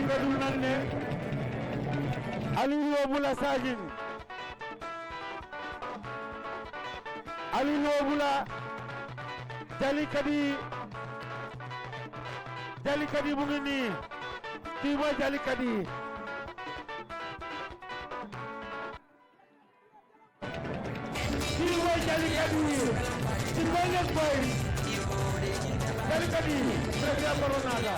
kadul nanne Aliou Bula Sagin Aliou Bula Jali Kadi mu ngi nii kii mooy Jali Kadi kii mooy Jali Kadi ci beneen boy Jali Kadi président Baronaga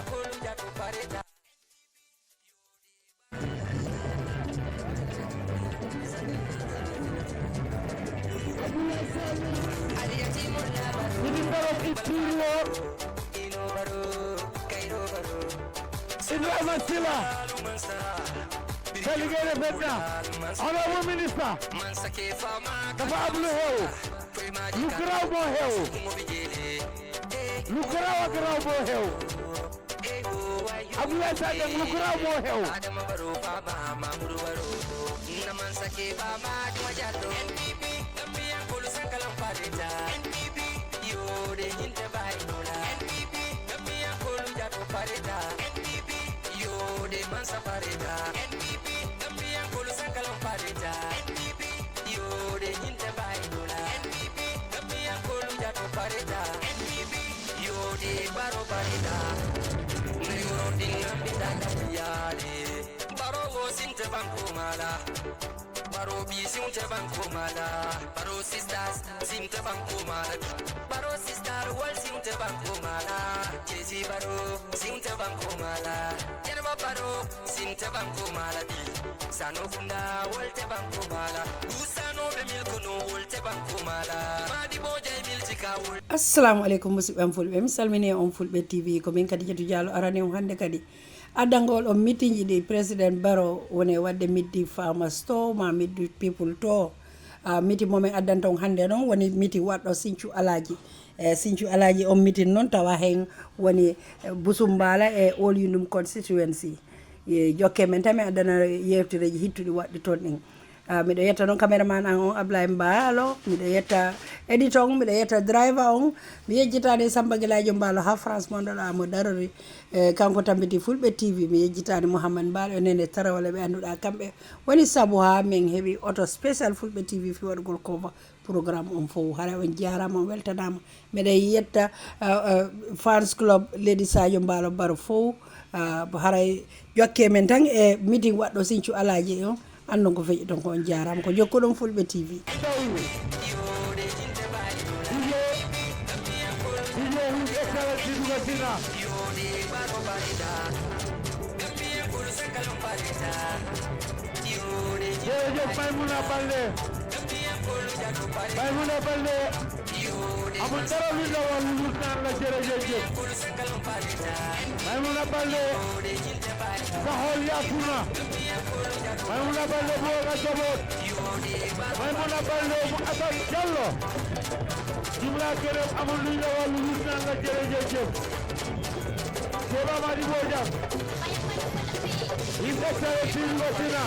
Minister of Interior Ibrahim Sila Delegate Fedna Honorable Minister dafa am lu xew lu garaaw moo xew lu garaaw ak garaaw moo xew Abdoulaye Sadek lu garaaw moo xew Mansa pareda NPP Gambia kolu sankalam pareda NPP yo de hinte baydola NPP Gambia kolu jato pareda NPP yo de baro pareda ngiro dingam bidanga yale baro go sinte banko mala baro bi sinte banko mala baro sisters sinte banko mala baro sister wal sinte banko mala jesi baro sinte banko mala baro sinte banko mala bi sano funda wolte banko mala usano be milkono wolte banko mala madi boje miltika wol assalamu alaikum musidɓe fulɓe mi salmini on fulɓe tv ko min kadi jetu diallo arani on hande kadi addangol on meeting ji president baro woni wadde middi farmers to ma middi people to meeting momin addanta on hande non woni meeting wadɗo Sinthiou Alaji Sinthiou Alaji on meeting non tawa hen woni Busumbala e All Yundum constituency jokke men tami adana yewtireji hittuɗi waɗɗi toon ɗin miɗo yetta noon caméraman an on Ablaye Mbaalo miɗo yetta édite on miɗo yetta driver on mi yejjitani Samba Guelajo Mbaalo ha France monɗoɗa mo darori kanko tambiti fulɓe tv mi yejjitani Mouhammad Mbaalo nene tarawale ɓe annduɗa kamɓe woni saabu ha min heeɓi auto spécial fulɓe tv fi waɗugol cover programme on fof hara on jarama on weltanama miɗen yetta fans club Lady Sadio Mbaalo Baro fof haray jokke men tan e meeting waɗɗo Sinthiou Alaji on andu ko feƴi ton ko on jarama ko jokkuɗon fulɓe tv Maimouna Baldé amul dara lu la wax lu naan la jërëjëf Maimouna Baldé sa xol yaatu na Maimouna Baldé boo nga jaboot Maimouna Baldé bu Assane Diallo jumla këram amul lu la wax lu naan la jërëjëf Seba Madi Bojang His Excellency Ngosina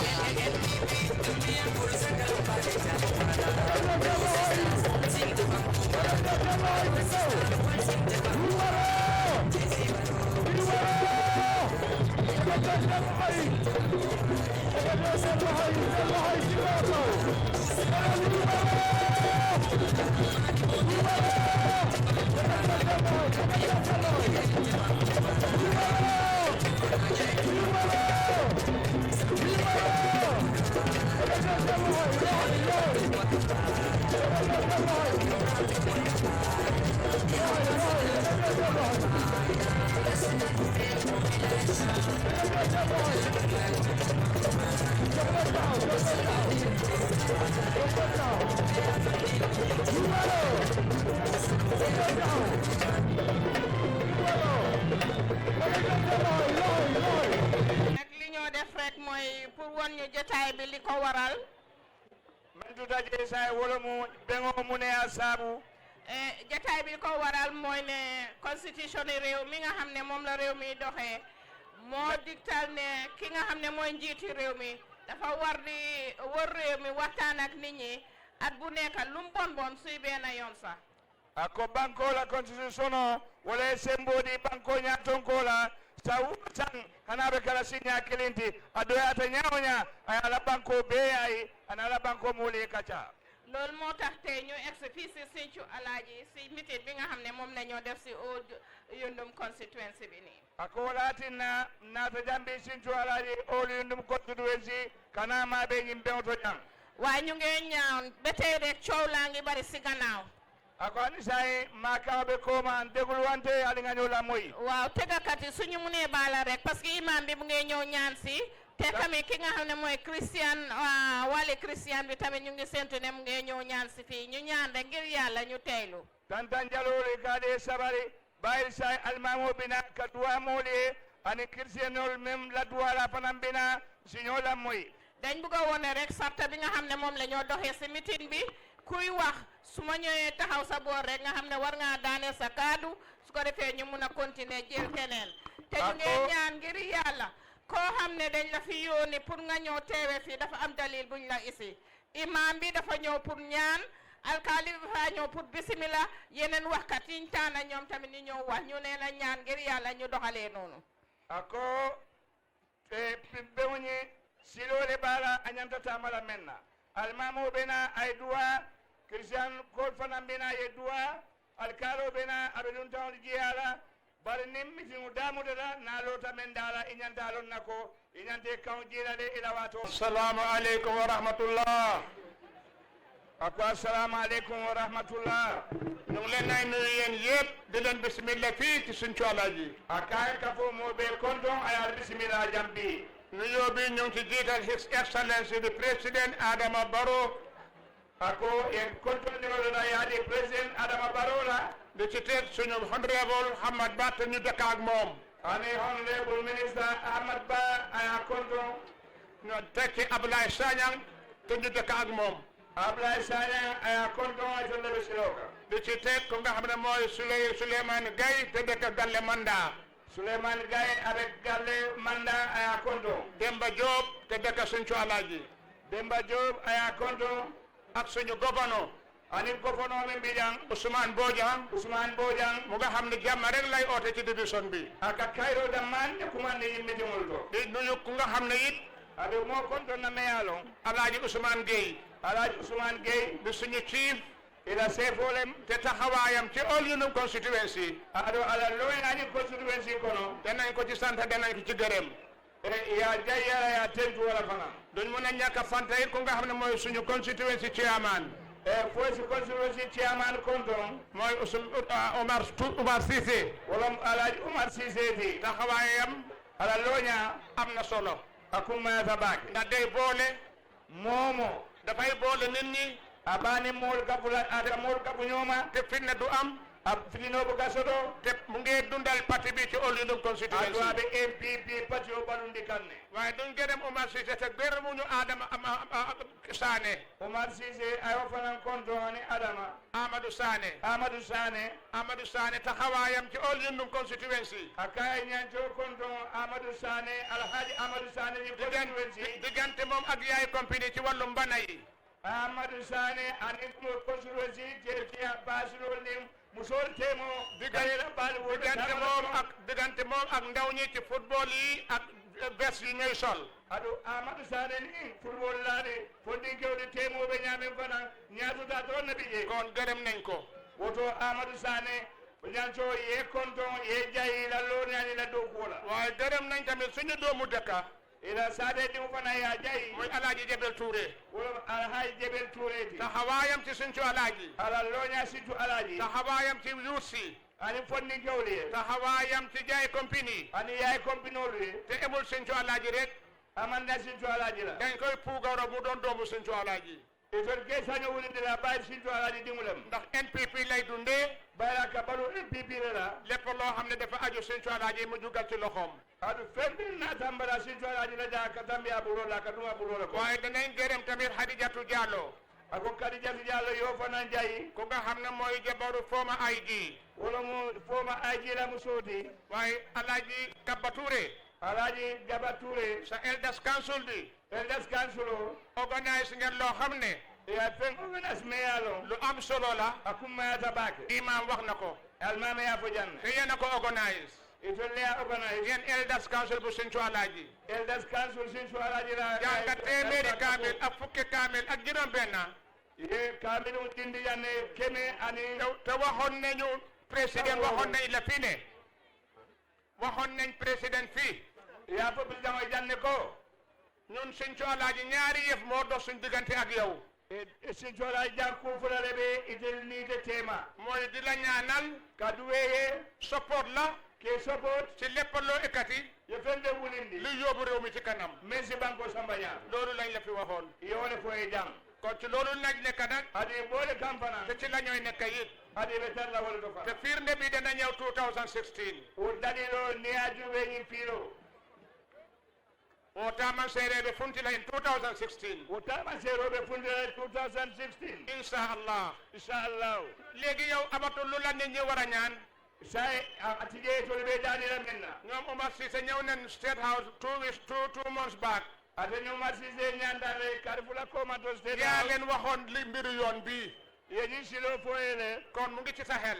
pour won ñu jotaay bi li ko waral man du daje say wala mu bengo mu ne asabu jotaay bi li ko waral mooy ne constitution réew mi nga xam ne moom la réew mi doxee moo digtal ne ki nga xam ne mooy njiiti réew mi dafa war di wër réew mi waxtaan ak nit ñi at bu nekk lu mu bon bon suy benn yoon sax ako banko la constitution wala sembodi banko nyaton ko la sawutan hanabe kala sinya kilinti adoyata nyaonya ay ala banko be ay ana banko mole kacha loolu moo tax tey ñu egsi fii si Sinthiou Alaaji si meeting bi nga xam ne moom la ñoo def si Old Yundum constituency bi nii ako latina nata jambi Sinthiou Alaaji Old Yundum constituency kana ma be nyimbe oto jang waaye ñu ngi ñaan ba tey rek coow laa ngi bari si gannaaw ako ani say makabe ko man degul wante ali nga ñola moy waaw tegakat yi suñu munee baala rek parce que imam bi mu ngi ñëw ñaan si te tamit ki nga xam ne mooy Christian wali Christian bi tamit ñu ngi séntu ne mu ngi ñëw ñaan si fii ñu ñaan rek ngir yàlla ñu teylu tantan jalori kade sabari bayil say almamo bina ka duwa moli ani Christianol mem la duwa la fanam bina siñola moy dañ bëgg a wone rek sarta bi nga xam ne moom la ñoo doxee si meeting bi kuy wax su ma ñëwee taxaw sa boor rek nga xam ne war ngaa daane sa kaddu su ko defee ñu mun a continuer jël keneen te ñu ngi ñaan ngir yàlla koo xam ne dañ la fi yóoni pour nga ñëw teewe fii dafa am dalil buñ la isi imam bi dafa ñëw pour ñaan alkaali bi dafa ñëw pour bisimila yeneen waxkat yiñ taana ñoom tamit ñu ñëw wax ñu leen a ñaan ngir yàlla ñu doxalee noonu ako bewñi silole bala anyanta tamala menna almamo bena ay duwa Christian ko fana bena ye duwa alkalo bena abedun tawl jiala bar nim mitingu damude la na lota men dala inyanta lon nako inyante kaw jila de ila wato assalamu alaikum wa rahmatullah ako assalamu alaikum wa rahmatullah ñu leen nay nuyu yeen yépp di leen bismillah fi ci Sinthiou Alaaji akay ka fo mo be konton ay bismillah jambi nuyoo bi ñu ngi ci jiital His Excellency the President Adama Barrow ako en kontoniro na yaade President Adama Barrow la di ci teg suñu honorable Hamad Ba te ñu dëkk ak moom ani honorable minister Hamad Ba aya konton ñu teg ci Ablaye Sanyang te ñu dëkk ak moom Ablaye Sanyang aya konton ay tolle be siloka di ci teg ko nga xam ne mooy Souleymane Gaye te dëkk Galle Manda Souleymane Gaye avec Galle Manda aya konton Demba Diop te dëkk Sinthiou Alaaji Demba Diop aya konton ak suñu gouverneur ani gouverneur mi mbijan Ousmane Bojang mu nga xam ne jàmm rek lay oote ci division bi aka kayro damman e kumande yimmitingol to di nuyu ku nga xam ne it abe moo konton na meyalo Alaaji Ousmane Gueye di suñu chief ila sefolem te taxawaayam ci Old Yundum constituency ado ala loynaani constituency kono danañ ko ci sant danañ ko ci gërëm ya jayara ya tentu wala fana duñ mën a ñàkk a fanta it ku nga xam ne mooy suñu constituency chairman fooy si constituency chairman konton mooy Omar Cissé wala Alaaji Omar Cissé ti taxawaayam ala looña am na solo akuma sa baake ndax day boole moomo dafay boole nit ñi abani mool kapu ñooma te fitna du am ab filino bu gasodo te mu ngi dundal parti bi ci Old Yundum constituency abe MPP parti o balundi kanne waaye duñ gërëm Omar Cissé te gërëmuñu Adama Sané Omar Cissé ayo fanan konto ni Amadou Sané taxawaayam ci Old Yundum constituency akay ñanco konto Amadou Sané Alhaji Amadou Sané ni constituency diggante moom ak yaay compagnie ci wàllu mbana yi Amadou Sané ani mo constituency ci basulol ni musol temo diggante moom ak ndaw ñi ci football yi ak vest yi ñooy sol ado Amadou Sané ni football laade foddi gewde temo be ñaamen fana ñaatuta to nabi je kon gërëm nañ ko woto Amadou Sané ñanco ye konton ye jayi la lo ñani la do kola waaye gërëm nañ tamit suñu doomu dëkka ila saade di mu fana ya jayi mooy Alaaji Jebel Touré wala Alhaji Jebel Touré ti taxawaayam ci Sinthiou Alaaji ala looña Sinthiou Alaaji taxawaayam ci yuusi ani fonni gewle taxawaayam ci jaay compagnie ani yaay compagnie lu te emul Sinthiou Alaaji rek amanda Sinthiou Alaaji la dañ koy puugaro mu doon doomu Sinthiou Alaaji iton ke saño wulinde la bàyyi Sinthiou Alaaji dingulam ndax NPP lay dundee bayra ka balu NPP la lépp loo xam ne dafa aju Sinthiou Alaaji mu jugal ci loxoom adu fenn na tambara Sinthiou Alaaji la ja ka tambiya bulo la ka duma bulo la ko waaye danañ gërëm tamit Hadijatu Diallo ako Hadijatu Diallo yo fana jayi ko nga xam ne mooy jabaru former IG wala mu former IG la mu sooti waaye Alaaji Kaba Touré Alaaji Kaba Touré sa elders council di elders council organise ngeen loo xam ne ya fen organise meyalo lu am solo la akum mayata baake imam wax na ko almama ya fo jann te yéen a ko organise It will lay organize. Yen Elders Council bu Sinthiou Alhaji. Elders Council Sinthiou Alhaji la. Janga téeméeri kaamil ak fukki kaamil ak juróom benn. Ye kaamilu dindi yanne keme ani. te waxoon nañu président waxoon nañ la fii ne. waxoon nañ président fii. yaa ko président janne ko. ñun Sinthiou Alhaji ñaari yëf moo dox suñ diggante ak yow. Sinthiou Alhaji jànku fulale be itel ni de tema. mooy di la ñaanal. Kadu weye. support la. ke support. ci lépp loo ekkati. ye fende wulindi. lu yóbbu réew mi ci kanam. Messi banko sambaña. loolu lañ la fi waxoon. yewole foye jam. kon ci loolu lañ nekk nag. adi boole campagne. te ci la ñooy nekk it. adi be tarla wala do fa. te firnde bi dana ñëw 2016. o dalilo ni aju be ni piro. o tama seereɓe funtila in 2016. o tama seeroɓe funtila 2016. inchallah. inchallah. léegi yow amatul lu la nit ñi war a ñaan. say atije to be danira menna. ñoom Omar Cissé ñëw nañ State House 2 months back. ate ñu Cissé ñandale karfula ko ma to State yaa House. leen waxoon li mbiru yoon bi. yeji silo foyele. kon mu ngi ci sa xel.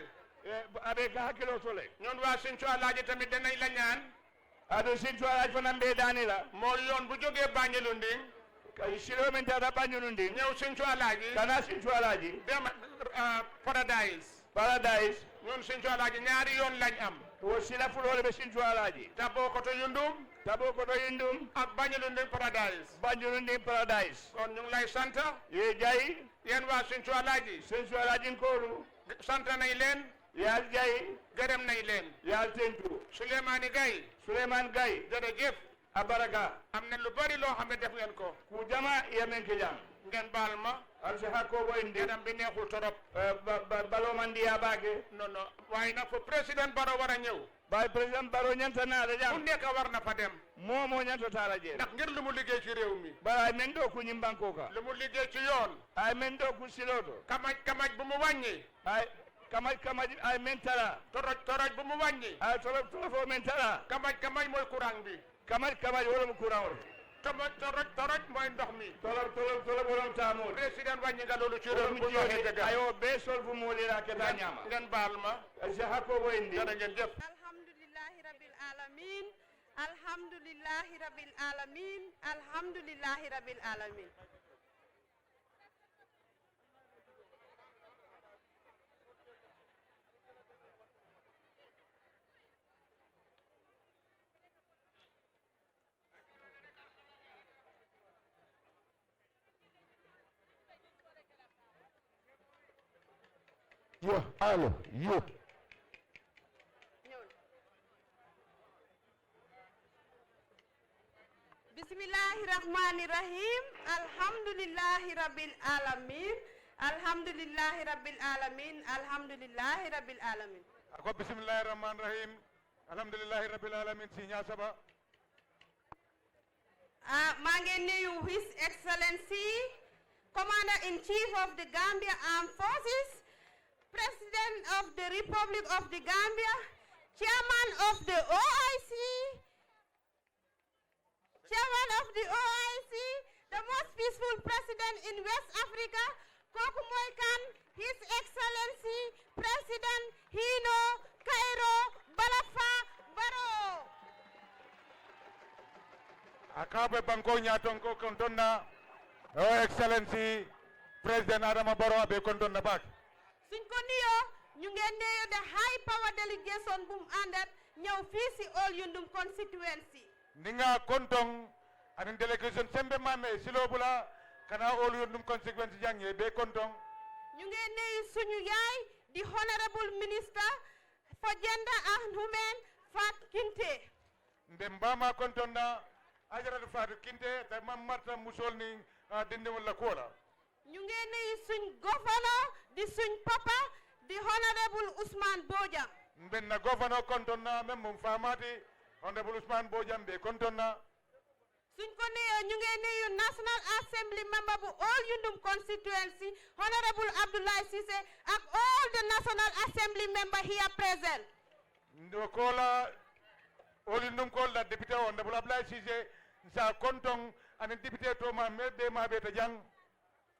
abe ka hakkilo to le. ñun waa Sinthiou Alhaji tamit danañ la ñaan. ado Sinthiou Alhaji fana be danila. mooy yoon bu jógee Banjul Nding. kay silo men tata Banjul Nding. ñëw Sinthiou Alhaji. kana Sinthiou Alhaji. dem Paradise. Paradise. ñun Sinthiou Alhaji ñaari yoon lañ am. wo sila fulole be Sinthiou Alhaji. Tabokoto Yundum. tabo ko to yindum. ak Banjul Nding Paradise. Banjul Nding Paradise. kon ñu ngi lay sant. ye jayi. yéen waa Sinthiou Alhaji. Sinthiou Alhaji koolu. sant nañ leen. yaal jayi. gërëm nañ leen. yaal tentu. Souleymane Gaye. Souleymane Gaye. jërëjëf. abaraka. am na lu bari loo xam ne def ngeen ko. ku jama yemen ke jam. ngeen baal ma. alsi hakko boyndi. yaram bi neexul torop. balo man ndiya baake. non non waaye nag fo président Barrow war a ñëw. bay président Barrow ñanta naata ku jam. nekk war na fa dem. momo ñanta taala je. ndax ngir lu mu liggéey ci réew mi. bara men do ku ñimbanko ka. lu mu liggéey ci yoon. ay men do ku siloto. kamaj bu mu wàññi. ay kamaj ay men tara. toroj bu mu wàññi. ay tolofo men tara. kamaj mooy courant bi. kamaj wala mu courant wala. toroj mooy ndox mi. tolop wolom taamo. président wàññi nga loolu ci réew mi bu ñu waxee dëgg. ayo be sol fu mo lira ke ta ñama. ngeen baal ma. alsi hakko boyndi. jërë ngeen jëf. alhamdulillahi rabbil alamin alhamdulillahi rabbil alamin alhamdulillahi rabbil alamin Yo, allo, yo. Bismillahirrahmanirrahim. Alhamdulillahi rabbil alamin. Alhamdulillahi rabbil alamin. Alhamdulillahi rabbil alamin. Ako bismillahirrahmanirrahim. Alhamdulillahi rabbil alamin si nya saba. maa ngi nuyu His Excellency Commander-in-Chief of the Gambia Armed Forces, President of the Republic of the Gambia, Chairman of the OIC, the most peaceful president in West Africa, kooku mooy kan His Excellency President Hino Kairó Balafa Barrow. Akabe banko nya tonko kontonna. Oh Excellency President Adama Barrow be kontonna bak. suñ ko nuyoo ñu ngeen nuyu the high power delegation bu mu àndat ñëw fii si All Yundum constituency. Ninga kontong anin delegation sembe mame silobula kana All Yundum constituency jange be kontong. ñu ngeen nuyu suñu yaay di honorable minister for gender and women Fat Kinte. Ndembama kontonna ajara Fatu Kinte ta mamarta musol ni dinde wala kola. ñu ngeen nuyu suñ governor di suñ papa di honorable Ousmane Bojang. Mbenna governor kontonna mem mum famati honorable Ousmane Bojang be kontonna. suñ ko nuyoo ñu ngeen nuyu National Assembly member bu All Yundum constituency honorable Abdoulaye Cissé ak all the National Assembly member here present. Ndo kola All Yundum kola député honorable Abdoulaye Cissé sa kontong anin député to ma mebe ma be ta jang.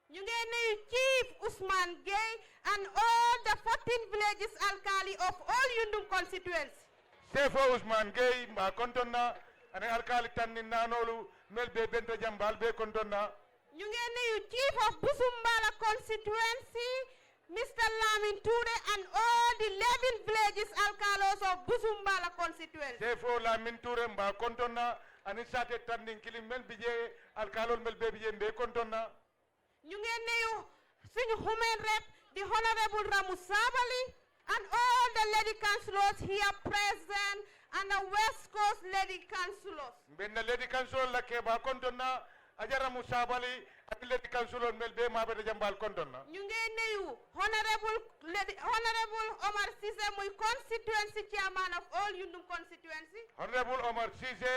ñu ngeen nuyu Chief Ousmane Gueye and all the 14 villages alkali of All Yundum constituency. Sefo Usman Gay mba kontonna ane alkali tanni nanolu mel be benta jambal be kontonna ñu ngi nuyu Chief of Busumbala constituency Mr. Lamin Toure and all the 11 villages alkalos of Busumbala constituency. Sefo Lamin Toure mba kontonna ani sate tanni kilim mel bije alkalol mel be bije be kontonna ñu ngi nuyu suñu human rep the Honorable Ramu Sabali and all the lady councillors here present and the West Coast lady councillors. benna lady councilor la ke ba kontonna ajara musabali ak lady councilor mel be ma be jambal kontonna ñu ngi nuyu Honorable Omar Cissé muy constituency chairman of all Yundum constituency. Honorable Omar Cissé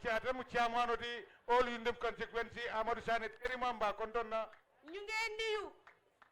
chairman chairman odi all Yundum constituency Amadou Sané terima mba kontonna ñu ngi nuyu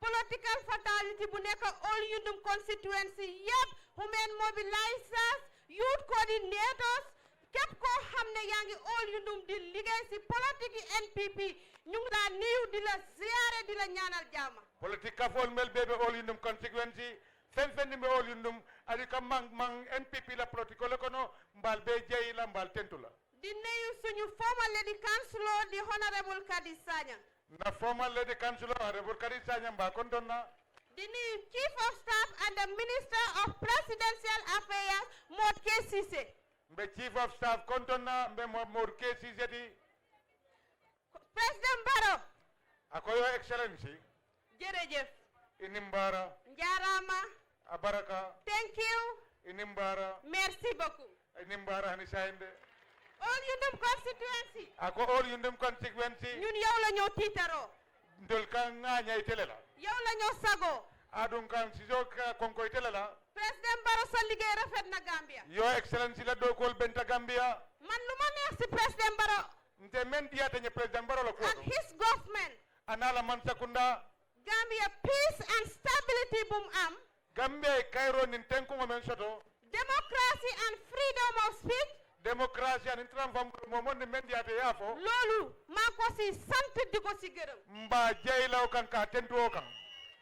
political fatality bu nekk all Yundum constituency yëpp women mobilizers youth coordinators képp koo xam ne yaa ngi all Yundum di liggéey si politique NPP ñu ngi laa nuyu di la ziyaare di la ñaanal jàmm. politique kafol mel bebe all Yundum constituency fen fen be all Yundum ali kam mang NPP la politique le kono mbal be jeyi la mbal tentu la di nuyu suñu former lady councillor di Honorable Kadi Sagna. na former lady councilor Honorable Kadi Sagna mba kontonna The new Chief of Staff and the Minister of Presidential Affairs, Modke Cissé. mbe chief of staff kontonna mbe Modke Cissé di President Barrow. ako your excellency Jërëjëf. inimbara Njaarama. abaraka Thank you. inimbara Merci beaucoup. inimbara hani sainde All Yundum constituency. ako all Yundum constituency ñun yow la ñoo tiitaroo. ndol kan nganya itele la yow la ñoo sagoo. adun kan siso ka konko itele la President Barrow sa liggéey rafet na Gambia. your excellency la dokol benta Gambia man lu ma neex si President Barrow nte men diata nye president Barrow la ko and his government. anala man sakunda Gambia peace and stability bu mu am. Gambia Cairo nin tenko men soto Democracy and freedom of speech. democracy an intram fam mo mon men diata yafo loolu maa ko si sant di ko si gërëm. mba jeylaw kan ka tentuo kan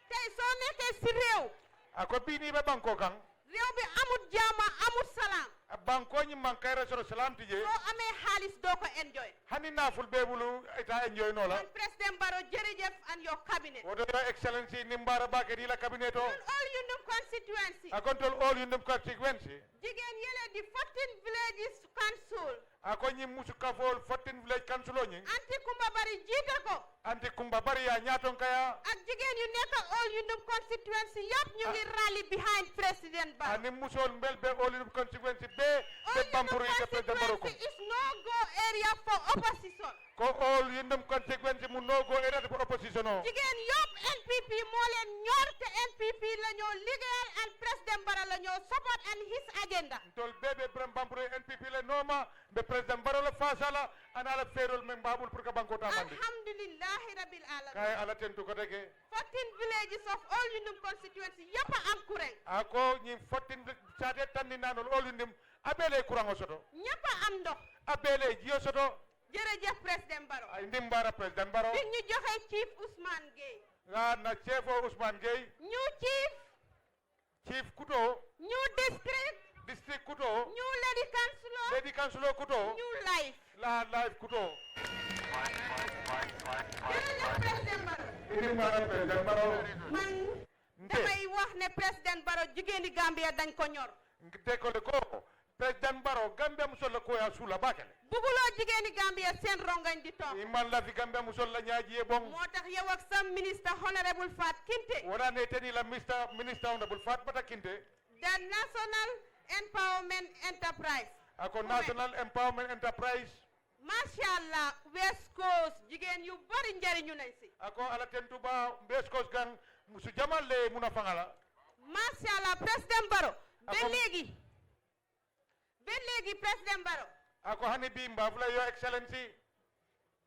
tey soo nekkee si réew. ako bini be banko kan réew bi amut jaama amut salaam. banko nyi man Cairo soto salam tije soo amee xaalis doo ko enjoy. hani naful bebulu ita enjoy no la man President Barrow jërëjëf and your cabinet. wodo your excellency nimbara bake di la cabineto ñun all Yundum constituency. akontol all Yundum constituency jigéen yële di 14 villages council. ako nyi musu kafol 14 village council nyi anti Kumba Bari jiite ko. anti kumba bari ya nyaton kaya ak jigéen yu nekk all Yundum constituency yëpp ñu ngi rally behind President Barrow. ani musol mbel be all Yundum constituency be all bampuru Yundum ite president Barrow ko constituency is no go area for opposition. ko all Yundum constituency mu nogo era de opposition o jigéen yëpp NPP moo leen ñor te NPP la ñoo liggéeyal and President Barrow la ñoo support and his agenda. tol bebe bram bampuru NPP le noma be president Barrow la fasala ana la ferol men babul pour ka banko tamandi alhamdulillahi rabbil alamin. kay ala tentu ko dege 14 villages of all Yundum constituency yëpp a am courant. ako nyi 14 sate tanni nanol all Yundum abele kurango soto ñëpp a am ndox. abele jiyo soto jërëjëf President Barrow. ay ndimbara president Barrow bi ñu joxe Chief Ousmane Gueye. na chef Ousmane Gueye ñu chief kuto ñu district kuto ñu lady councilor. lady councilor kuto ñu life. la live kuto jërëjëf President Barrow. ndimbara president Barrow man damay wax ne President Barrow jigéeni Gambia dañ ko ñor. dekole ko president Barrow Gambia musol la ko ya sula bakale buguloo jigéeni Gambia seen rongañ di toog. iman la fi Gambia musol la ñaaji e bon moo tax yow ak sa ministre honorable Fat Kinte. wona ne teni la minister honorable Fat Bata Kinte the National Empowerment Enterprise. ako national empowerment enterprise Mashallah West Coast jigéen yu bari njariñu nañ si. ako ala tentu ba West Coast gang musu jamal le muna fangala Mashallah President Barrow. ba Ako- léegi President Barrow. ako hani bi mbafula your excellency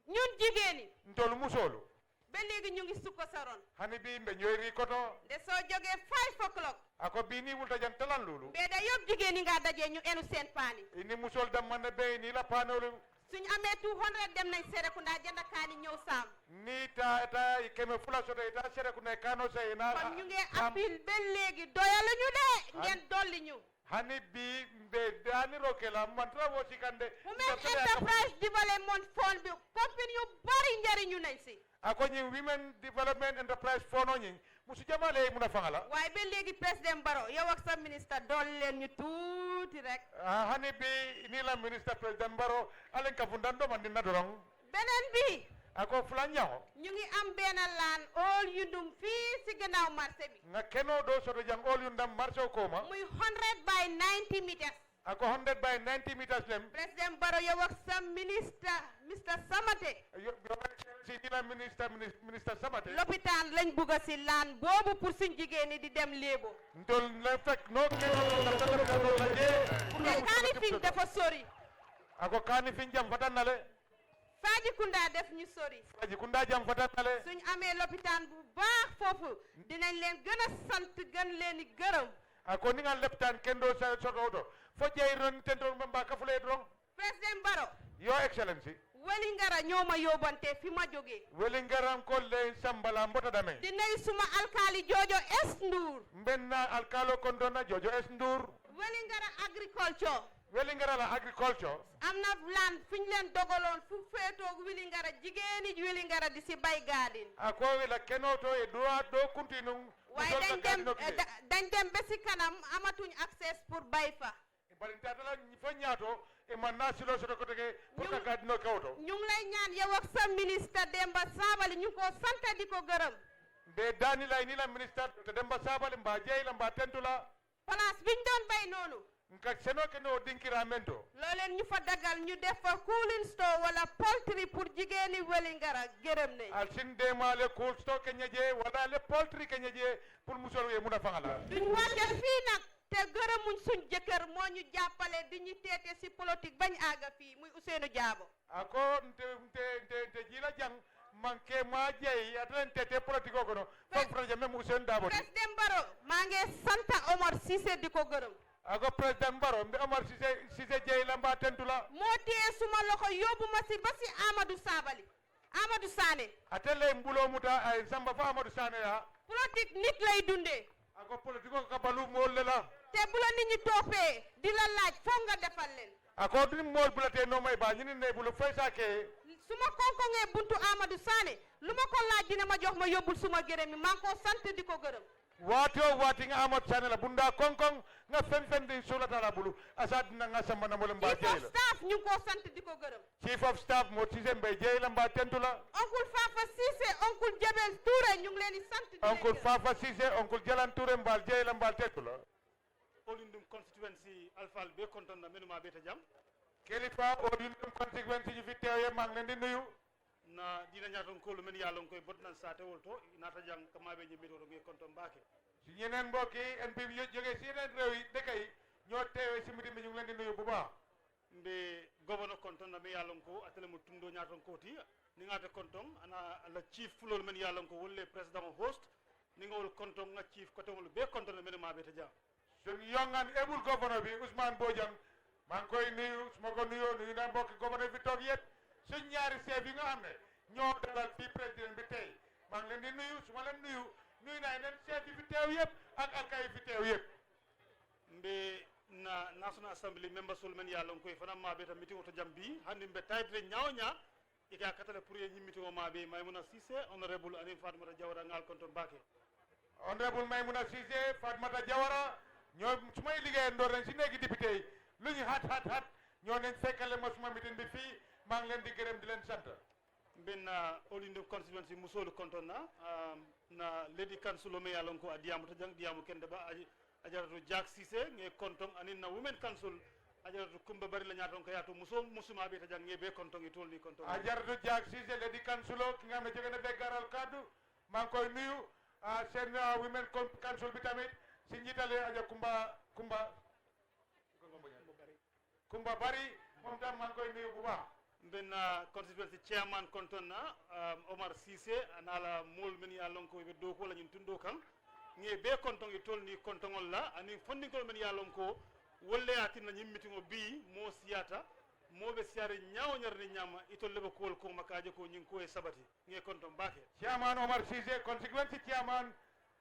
ñun jigéen ñi. ntolu musolu ba léegi ñu ngi sukko sa ron. hani bi mbe ñoyri koto de soo jógee 5 o'clock. ako bi ni wulta jan talan lulu mbee da yëpp jigéen ñi nga dajee ñu enu seen paani. ini musol dam man be ni la panolu suñu amee 200 dem nañ Serekunda jënd kaani ñëw saam. ni ta keme fula soto ita sere ku ne kano say na kon ñu ngi appel ba léegi doyaluñu de ngeen dolli ñu. hani bi be dani rokela mantra wo sikande Women Enterprise Development Fund bi compagnie yu bari njariñu nañ si. ako ñi women development enterprise fono ñi musu jamale muna fangala waaye ba léegi président Barrow yow ak sa ministre dool leen ñu tuuti rek. hani bi ni la ministre president baro alen ka fundando man dinna dorong beneen bi ako flanyaho ñu ngi am benn laan all yundum fii si gannaaw marché bi. nga keno do soto jang all yundam marché ko ma muy 100 by 90 meters. ako 100 by 90 meters lem président Barrow yow ak sa ministre Mr Samate. si ni la ministre Samate lopitaan lañ bugg si laan boobu pour suñ jigéen ñi di dem léebo. ndol la fek no keno la je te kaani fiñ dafa sori. ako kani fin jam fatanale Fajikunda def ñu sori. aji kunda jam fatanale suñ amee lopitaan bu baax foofu dinañ leen gën a sant gën leen di gërëm. ako ni nga leptan kendo sa soto do fo jey ron tento mbamba ka fule dron président Barrow your excellency Welingara ñoo ma yóbbante fi ma jógee. welingaram ko le sambala mbota dame di nuyu suma alkaali Jojo S Ndour. mbenna alkalo kondona jojo es ndur Welingara agriculture. welingara la agriculture am na land fi ñu leen dogaloon fu féetoog Welingara jigéeni Welingara di si bay garden. ako la kenoto e droit do continue waaye dañ dem ba si kanam amatuñ access pour bay fa. bari tatala fo ñaato e man na silo soto ko tege pour ka gadino kawto ñu ngi lay ñaan yow ak sa ministre Demba Sabali ñu ko sant di ko gërëm. be dani lay ni la ministre te demba sabale mba jey la mba tentula place biñ doon bay noonu. nka seno keno dinkira mento looleen ñu fa dagal ñu def fa cooling store wala poultry pour jigéeni Welingara gërëm nañ. al sin demale cool stock kenyeje wala le poultry kenyeje pour musol ye muna fangala duñ wàcce fii nag te gërëmuñ suñ jëkkër moo ñu jàppale di ñu teete si politique bañ àgga fii muy Ousseynou Diabo. ako nte jila jang manke ma jey atlan tete politique ko no fam projet même Ousmane Dabo président Barrow maa ngi sant Omar Cissé di ko gërëm. ako president Barrow mbe Omar Cissé jey la mba tentula moo téye suma loxo yóbbu ma si ba si Amadou Sabali Amadou Sané. atele mbulo muta ay samba fa Amadou Sané ya politique nit lay dundee. ako politique ko ka balu mol la te bu la nit ñi toppee di la laaj foog nga defal leen. ako dum mol bulate no may ba ñini ne bulu fay sake su ma konkongee buntu Amadou Sané lu ma ko laaj dina ma jox ma yóbbul suma gërëm mi maa ngi ko sant di ko gërëm. wati nga Amadou Sané la bunda konkong nga fen di sulata la bulu asad na nga samba na mol mba chief of jey la staff ñu ngi ko sant di ko gërëm. chief of staff mo Cissé mbe jey la mba tentula oncle Fafa Cissé oncle Jabel Touré ñu ngi leen di sant di leen oncle gërëm. Fafa Cissé oncle Jalan Touré mbal jey la mbal tentula olindum constituency alfal be konton na menuma beta jam kelifa o dum conséquence ñu fi teewé maa ngi leen di nuyu na dina ñaton ko lu men yalla koy botnan sa tewol to nata jang kama be jemi do ngi konton baake si ñeneen mbokk yi NP bi jógee si yeneen réew yi dëkk yi ñoo teewee si meeting bi ñu ngi leen di nuyu bu baax mbe gouverneur konton na me yalla ko atele mo tundo ñaton ko ti ni ngata konton ana la chief fulol men yalla ko wolle president host ni ngol konton nga chief ko tewol be konton na menuma beta jam suñu yongaan ébul gouverneur bi Ousmane Bojang maa ngi koy nuyu su ma ko nuyoo nuyu naa mbokki gouverneur bi toog yëpp suñ ñaari chef yi nga xam ne ñoo dalal fii président bi tey maa ngi leen di nuyu su ma leen nuyu naa leen chef yi fi teew yëpp ak alkay yi fi teew yëpp mbe na national assembly members sul men yalla koy fana ma beta meeting to jambi handi mbe taytre nyawnya ika katale pour ye meeting o ma be Maimouna Cissé honorable Anin Fatmata Jawara ngal konton baake honorable Maimouna Cissé Fatmata Jawara ñoo su may liggéey ndoor nañ si néegi député yi lu ñu hat ñoo nañ fekkale ma suma meeting bi fii maa ngi leen di gërëm di leen sant benna olinde constituency musolu konton na lady council me yalla ko adiamu to jang diamu kende ba ajaratu Jak Cissé nge konton anin na women council ajaratu kumba bari la ñaton ko yaatu musuma be ta jang nge be konton e tolni konton ajaratu Jak Cissé lady council ki nga xam ne jóge na be garal kaddu maa ngi koy nuyu seen women council bi tamit si njiitale aja kumba bari moom tam maa ngi koy nuyu bu baax benna constituency chairman konton na Omar Cissé anala mol men ya lon ko be do ko la ñun tundo kan ngi be konton e tolni kontongol la ani fondingol men ya lon ko wolle atin na nyimmitingo bi mo siyata mo be siare nyaaw nyarni nyama itol lebe ko ko makaje ko ñing ko e sabati ngi konton baake chairman Omar Cissé constituency chairman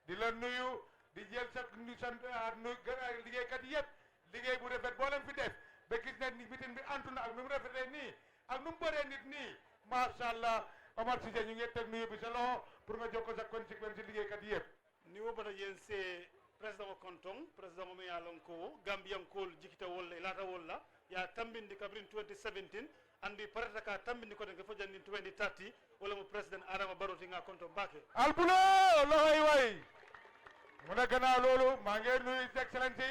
di la nuyu di jël sa nu liggéeykat yëpp liggéey bu rafet boo leen fi def ba gis ne ni meeting bi antu na ak nu mu rafetee nii ak nu mu bëree nit nii macha allah Omar Cissé ñu ngi teg nuyu bi sa loxo pour nga jokkoo sa conséquence si liggéeykat yëpp. ni wo bata yen se président o kontong président o mi yalon ko gambian kol jikita wolla lata wolla ya tambindi kabrin 2017 andi parata ka tambindi ko de fo jandi 2030 wala mo président Adama Barrow nga konto bake albulo loxoy way mu ne gannaaw loolu maa ngi nuyu His Excellency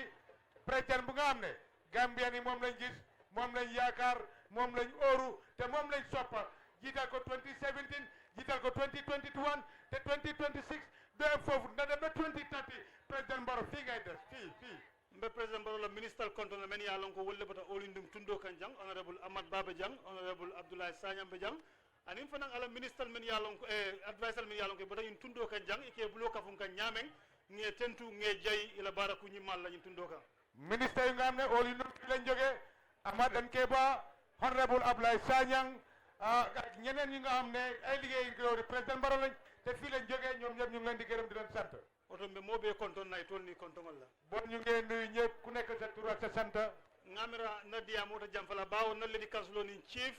président bu nga xam ne Gambia ni moom lañ gis moom lañ yaakaar moom lañ óoru te moom lañ soppa jiital ko 2017 jiital ko 2021 te 2026 doy foofu na dem ba 2030 président Barrow fii ngay des fii mbe président Barrow la ministre kontona men yalon ko wolle bata olindum tundo kan jang honorable Ahmad Baba Jang honorable Abdoulaye Sanyambe Jang anin fanan ala ministre men yalon ko advisor men yalon ko bata yin tundo kan jang ike bulo kafun kan nyamen nge tentu nge jay ila baraku nyimal la yin tundo kan ministre yi nga xam ne olindum fi lañ jógee Ahmad Nkeba honorable Abdoulaye Sanyang ak ñeneen ñi nga xam ne ay liggéey di président Barrow lañ te fii lañ jógee ñoom ñëpp ñu ngi leen di gërëm di leen sant oto mbe mo be konton nay tol ni kontongol la bon ñu ngi nuyu ñëpp ku nekk sa tur ak sa sant ngamira nadia mota jamfala bawo nalle di kanslo ni chief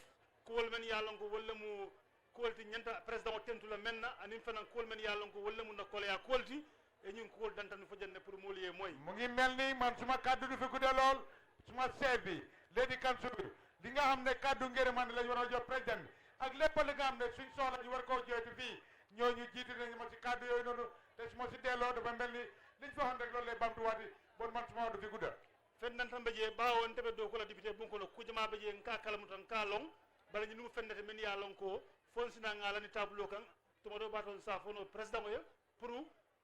kol men yalon ko walla mu kolti nyanta président o tentula menna anin fanan kol men yalon ko walla mu nakole ya kolti e ñun kol dantan fo jande pour molier moy mu ngi mel ni man suma kaddu du fi gudde lool suma seet bi lady council li nga xam ne kaddu ngërëmande lañ war a jox président bi ak lépp li nga xam ne suñ soxla ñu war koo joytu fii ñooñu jiitu nañu ma si kaddu yooyu noonu te su ma si delloo dafa mel ni liñ fa waxoon rek loolu lay bamtuwaati bon man suma wax du fi gudda fennan tan beje bawo on tebe do ko la député bunko no kujama beje nka kalamu tan ka long bala ñu fendete men ya long ko fonsina ngala ni tableau kan to do baton sa fono président moy pour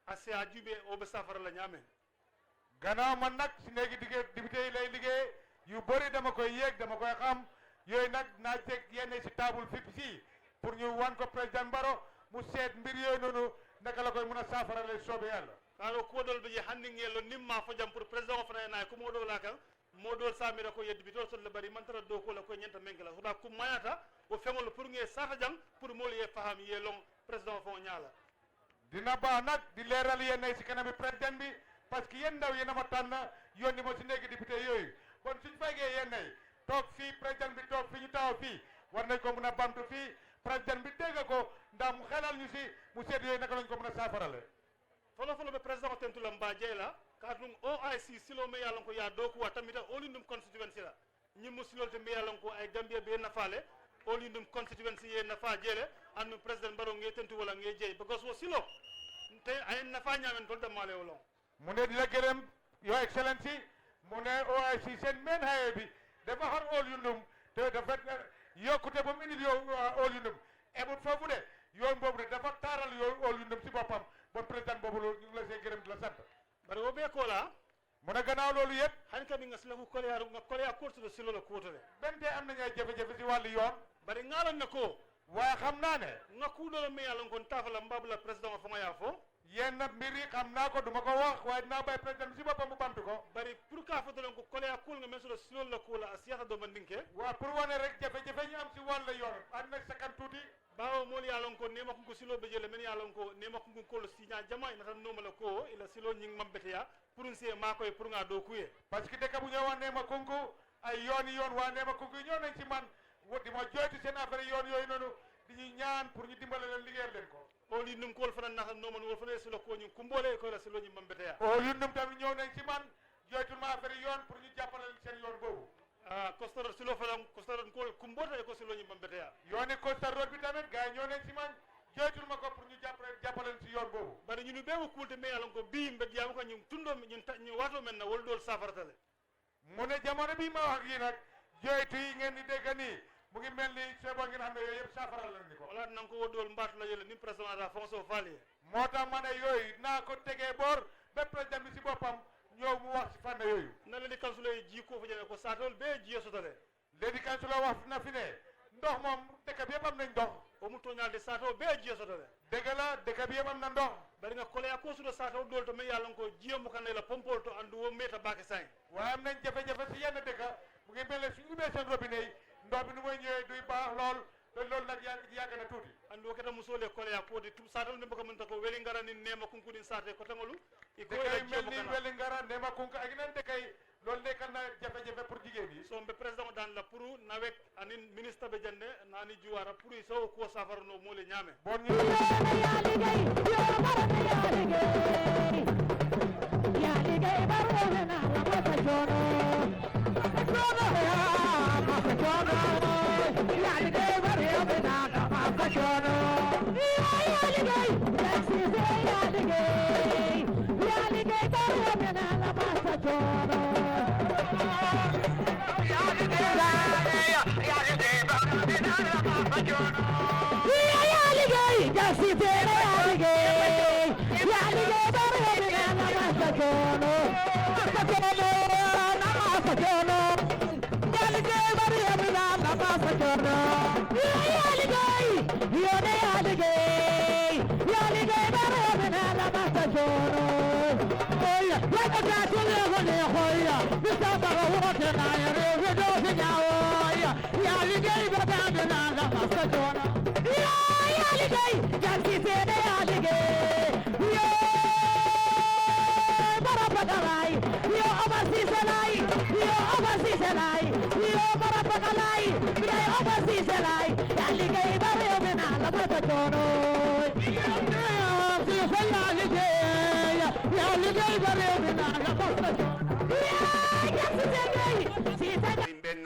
asa jube o be safara la ñame gannaaw man nag si néegi député yi lay liggéey yu bëri dama koy yéeg dama koy xam yooyu nag naa teg yenn si table fipp si pour ñu wan ko président Barrow mu seet mbir yooyu noonu naka la koy mën a saafara lay soobee yàlla kano kodol beje handi ngelo nimma fo jam pour président fana na ko modo la kan modol samira ko yeddi bitol sol le bari man tara do ko la ko nyanta mengela so ba ku mayata o fengol pour nge sata jam pour mol ye faham ye long président fo ñala dina baax nag di leeral yenn si kanami président bi parce que yéen ndaw yéen a ma tànn yónni ma si néegi député yooyu kon suñ faygee yenn toog fii président bi toog fi ñu taxaw fii war nañ ko mën a bamtu fii président bi dégg ko ndax mu xelal ñu si mu seet yooyu naka lañ ko mën a saafarale folo be président tentula mba jeyla ka dum OIC silo me yalon ko ya doku wa tamita olindum constituency la ñi musilol te me yalon ko ay Gambia be nafale olindum constituency ye nafa jele anu président Barrow nge tentu wala nge jey because wo silo te ay nafa ñamen tol da male wolon mu ne di la gërëm your excellency mu ne OIC seen main highway bi dafa xar olindum te dafa yokkute ba mu indil yow olindum ebut foofu de yoon boobu de dafa taaral yow olindum si boppam bon président boobu loolu ñu ngi la see gërëm di la sant bari wo be ko la mu ne gannaaw loolu yëpp han kam nga sila ko koleya nga koleya course do silo la kuutale benn tey am nañu ay jafe-jafe si wàllu yoon bari ngalon na ko waaye xam naa ne nga kuudo me yalon kon tafala mbabula président fo nga ya fo yenn mbir yi xam naa ko duma ko wax waaye dinaa bàyyi président bi si boppam mu bamtu ko bari pour ka fa don ko koleya kul nga mesulo silo la kula asiyata do mandinke waaw pour wane rek jafe-jafe ñu am si wàllu yoon ànd na sakan tuuti bawo mol yalon ko nema ko silo be jele men yalon ko nema ko ko sinya jama ina tan nomala ko ila silo nying mambete ya pour nse makoy pour nga do kuye parce que dëkk bu ñëwoon nema kunku ay yoon waa nema kunku ñëw nañ ci man di ma joytu seen affaire yoon yooyu noonu di ñu ñaan pour ñu dimbale leen liggéeyal leen ko o li num ko fana naxa noman wol fana silo ko ñu kumbole ko la silo ñu mambete ya o li num tamit ñëw nañ ci man joytul ma affaire yoon pour ñu jàppale leen seen yoon boobu costaro silo fana costaro ko kumbota ko silo ñu mambete ya yooni Costa Road bi tamit gars yi ñëw nañ ci man joytul ma ko pour ñu jàppale leen si yoon boobu bari ñu be ko kulte me yalon ko bi mbe diam ko ñu tundo ñu wato men na wol dol safartale mu ne jamono bi ma wax yi nag joytu yi ngeen di dégg nii mu ngi mel ni sebo ngeen xam ne yooyu yëpp saafara leen ni ko wala nan ko wodol mbaatu la yele ni président da fonso fali moo tax ma ne yooyu naa ko tegee boor ba président bi si boppam ñëw mu wax si fànn yooyu na la di kansula ji ko fa jene ko satol be ji sotale léegi kansula wax na fi ne ndox moom dëkk bi yëpp am nañ ndox o mu toñalde sato be ji sotale dëgg la dëkk bi yëpp am na ndox bari nga koleya ko sudo sato dol to me yalon ko jiyo mu kanela pompol to andu wo meta bake sain waaye am nañ jafe-jafe si yenn dëkk mu ngi mel ne suñu ubbee seen robinet yi ndox bi nu muy ñëwee duy baax lool te loolu nag yàgg na tuuti andu keta musole koleya ko de tum sato ne bako mën ta ko weli ngara ni nema kunkudin sate ko tangolu dëkk yi mel ni weli ngara nema kunka ak yeneen dëkk yi loolu nekk na jafe-jafe pour jigéen yi so mbe président dan la pour nawet anin ministre be jande nani juwara pour so ko safarno mo le ñame bon ñu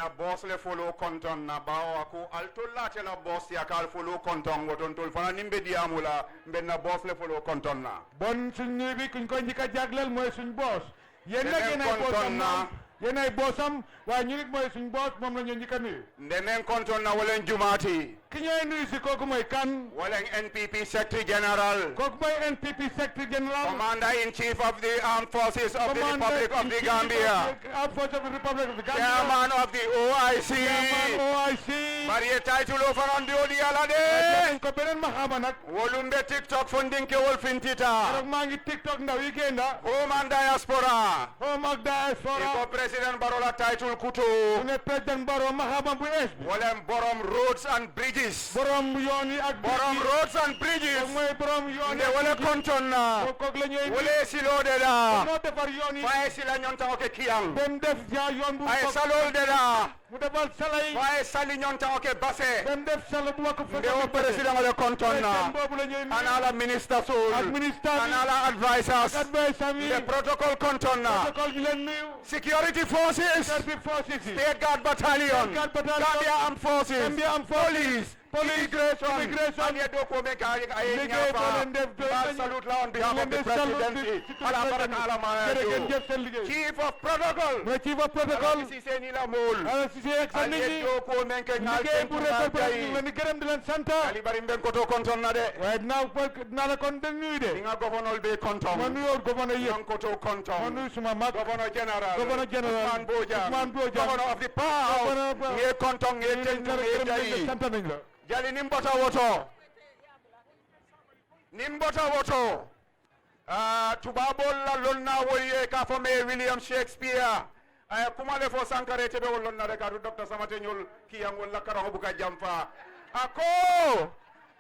na boss le follow konton na bawa ko altolla tela boss ya kal follow konton woton tol fana nimbe diamula mben na boss le follow konton na bon suñ ñi bi kuñ ko njëkk a jagleel mooy suñ boss yéen nag yéen ay boosam waaye ñu nit mooy suñ boss moom la ñu njëkk a nuyu ndenen konton na walen jumaati ki ñooy nuyu si kooku mooy kan walen NPP Secretary General kooku mooy NPP Secretary General Commander in Chief of the Armed Forces of the Republic of the Gambia Armed Forces of the Republic of the Gambia Chairman of the OIC Marie title of an odi alade ko benen mahama nak wolumbe TikTok funding ke wol fintita rek maa ngi TikTok ndaw yi genda home and diaspora ko President Barola title kuto ne President Baro mahama bu es wolem borom roads and bridges borom yoon yi ak borom roads and bridges mooy borom yoon ne wala konton na ko la ñuy wala silo de la no defar yoon yi fay sila ñonta oke kiyang dem def ja yoon bu ay salol de la mu defal salay fay sali ñonta oke basse dem def sala bu ko fa ndewo president wala konton na anala minister sol anala advisors the protocol konton na security forces state guard battalion Gambia armed forces police immigration and ye do ko me ka ay ñafa salute la on behalf of the presidency ala baraka ala ma chief of protocol si seni la mol si exani ye do ko men ke ngal ni gërëm di leen sant ali bari ben ko to konton na de waaye na la kon den nuyu de nga governor be konton man nuyu governor yi ko to konton man nuyu suma mag governor general Ousmane Bojang governor of the power nge konton nge tentu nge tayi sant nañ la jali nimbota woto tubabol la lonna woye ka fo me William Shakespeare ay kuma le fo sankare tebe wol lonna de ka Dr. Samate Nyol kiyangol la karaho buka jamfa ako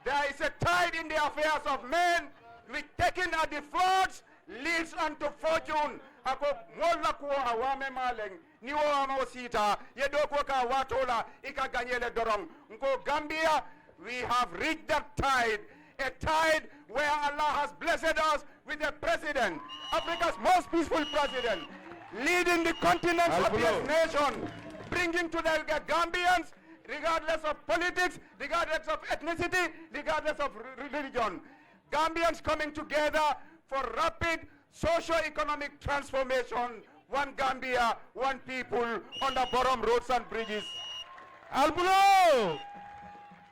there is a tide in the affairs of men which taken at the floods leads unto fortune ako molla ko awame maleng ni wo ama sita yedo ko ka watola ika ganyele dorong nko Gambia we have reached that tide, a tide where Allah has blessed us with a president, Africa's most peaceful president, leading the continent's happiest nation, bringing to the Gambians, regardless of politics, regardless of ethnicity, regardless of religion, Gambians coming together for rapid socio-economic transformation. One Gambia, one people, on the bottom roads and bridges. Albulo!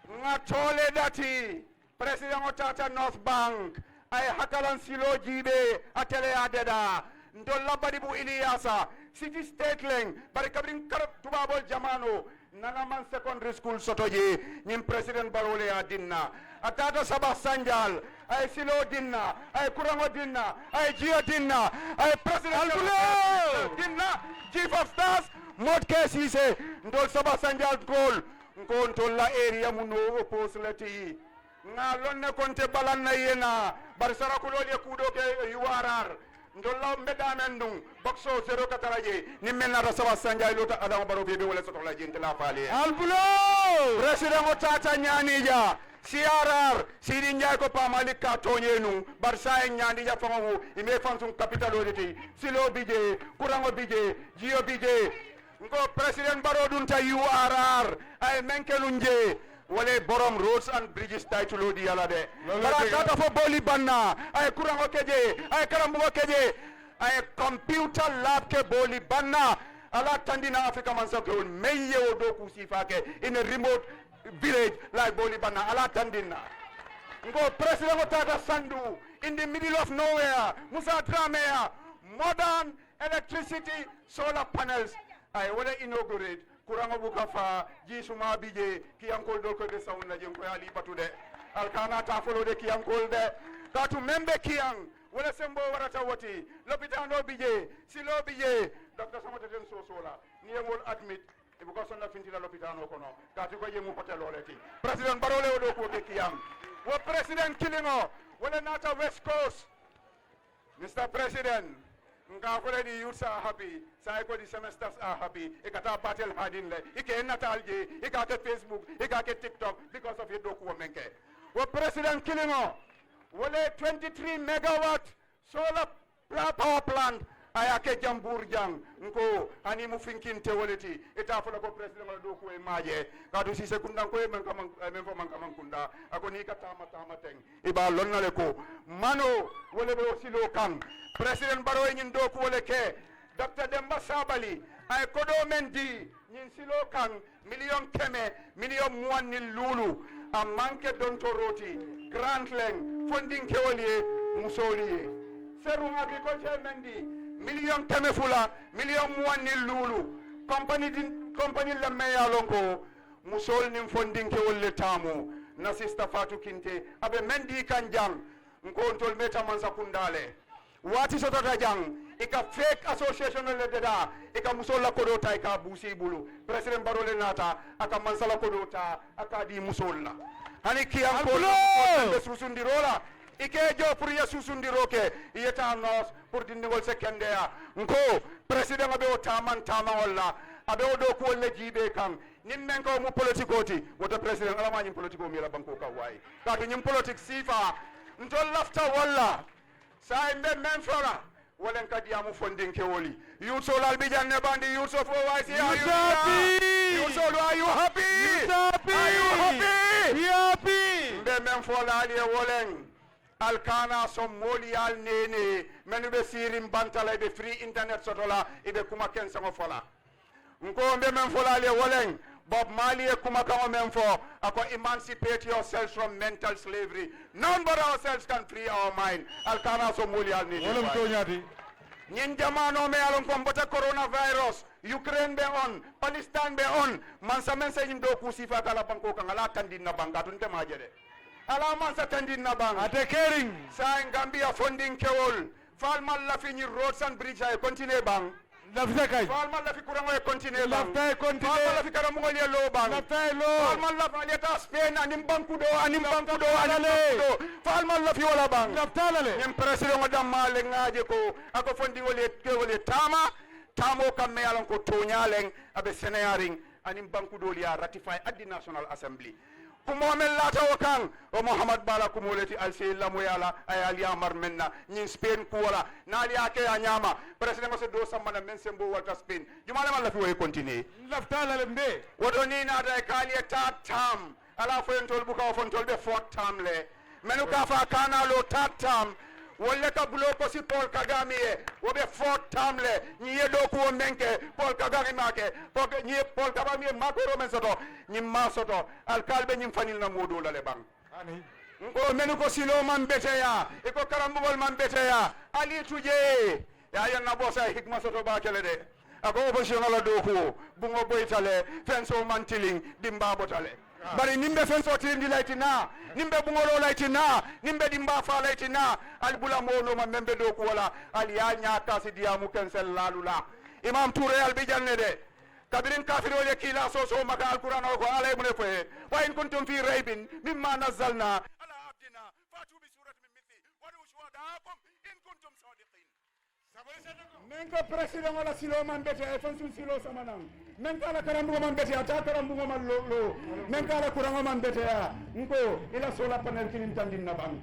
Ngatole dati, President Otata North Bank, ay hakalan silo jibe, atele adeda, ndola badibu Iliasa, City State Link, bari kabrin karab tubabol jamano, Nanaman Secondary School sotoji, nyim President Barole adinna, atata Sabah Sanjal, ay silo dinna, ay kurango dinna, ay jio dinna, ay President dinna, Chief of Staff, Motke Sise, ndol Sabah Sanjal goal, nkontol la area muno oposleti, nga lonne konte balan na yena, bar sarakulol ye kudo ke yuwarar, ndolla mbeda men dum boxo 0 kataraje ni menna da sawa sanjay lota adama baro be wala soto la jenti la faale albulo president o tata nyanija CRR Sidi Ndiaye ko pamalik ka tonye nu bar sa en nyandi ja fango ime fansum capital oditi silo bije kurango bije jio bije ngo president baro dun ta URR ay menkelunje wale borom roads and bridges title di yala de bara kata fo boli banna ay kurango keje ay karambugo keje ay computer lab ke boli banna ala tandina africa man so ko meye o do ku sifake in a remote village like boli banna ala tandina ngo president tata sandu in the middle of nowhere Musa Dramé modern electricity solar panels ay wala inaugurate kurango buka fa jisuma bije kiyankol do ko de sawna jeng ko ali batude alkana ta folo de kiyankol de katu membe kiyang wala sembo warata woti lopitano bije silo bije docteur samata den sosola ni yengol admit e buka sonna fintila lopitano kono katu ko yemu hotel oleti president barole o do ko ke kiyang wo president kilingo wala nata west coast Mr. President nga ko the youths are happy say ko the semesters are happy e kata battle hadin le e ke natalje e ka ke Facebook e ka ke TikTok because of your doku menke wo president kilingo wole 23 megawatt solar power plant aya ke jambur jang nko ani mu finkin te woleti eta fo ko president wala doku e maaje ka do si sekunda ko e men fo man kam kunda ako ni kata mata teng e ba lonnale ko mano wole be silo kan president baro nyin do ko wole ke Dr. Demba Sabali ay kodo men di nyin silo kan million muanni lulu a manke don toroti grand leng funding kewoliye musoliye serum agriculture men di million fula million muanni lulu company la meya lonko musol nim funding kewolle tamu na sister Fatou Kinte abe mendi kan jang nko tol meta man sakundale wati sotota jang ika fake association le deda ika musola kodota ika busi bulu president barole nata aka mansala kodota aka di musola hani kiyam ko be susundirola ike jo pour ya susundiroke yeta nos pour dindingol sekendea nko president abe o tama wala abe o do ko le jibe kan nimmen ko mu politikoti woto president ala ma nyim politiko mi la banko ka way ka to nyim politik sifa ntol lafta wala sa imbe men flora walen kadi amu funding ke woli you so lal bi janne bandi you so fo wasi are you happy you so are you happy are you happy mbe men fola ali wolen alkana so moli al nene menu be sirim bantala be free internet sotola ibe kuma ken sango fola nko mbe men fola ali wolen Bob Marley kuma kama memfo ako emancipate yourselves from mental slavery. None but ourselves can free our mind. Alkana so muli al ni. Wolum to nyati. Nyin jamano me alon kombota coronavirus. Ukraine be on, Palestine be on. Mansa mensa indo kusifa kala banko kangala tandin na banga tunte majede. Ala mansa tandin na banga. Ate caring. Sa Gambia funding kewol. Falmal la fini roads and bridge ay continue bang. Lafta kay. Falmal la fi kurango e continue bang. Lafta e continue. Falmal la fi karamu ngoli lo bang. Lafta e lo. Falmal la fa leta Spain anim bankudo Falmal la fi wala bang. Lafta la le. Nyem president ngodam male ngaje ko ako fondi ngoli tamo kamme alon ko tonyaleng abe senayaring anim bankudo liya ratify at the National Assembly. Kumomel lata wakang o Muhammad Bala kumoleti alseyla moyala ayali amar menna nyin Spain kuwala nali ake anyama president se do samana men sembo walta Spain jumala man la fi way continue Lafta la le mbe. wodo ni na da kali third term ala fo entol bu ka fon tol be fourth term le menu ka fa kana lo third term wolle ka bulo ko si Paul Kagame wo be fourth term le ni yedo ko menke Paul Kagame make ko ni Paul Kagame makoro men soto ni masoto alkalbe ni fanil na modo la le bang Ani. ko menu ko silo man beteya e ko karambugol man beteya ali tuje ya yanna bosa hikma soto ba kele de ako opposition ala do ko bungo boytale fenso mantiling dimba botale bari nimbe fenso tindi laitina nimbe bungolo laitina nimbe dimba fa laitina albula mono ma membe do ko wala ali ya nyata si diamu kensel lalula imam Touré al bijanne de kabirin kafir wala kila so maka alquran ko alay mun fe wa in kuntum fi raibin mimma nazzalna ala abdina fatu bi suratin min mithli wa shuhadaakum in kuntum sadiqin menka president wala silo man bete ay fansun silo samanang menka la karambu man bete ata karambu man lo menka la kurango man bete ya nko ila sola panel kinin tandin na bang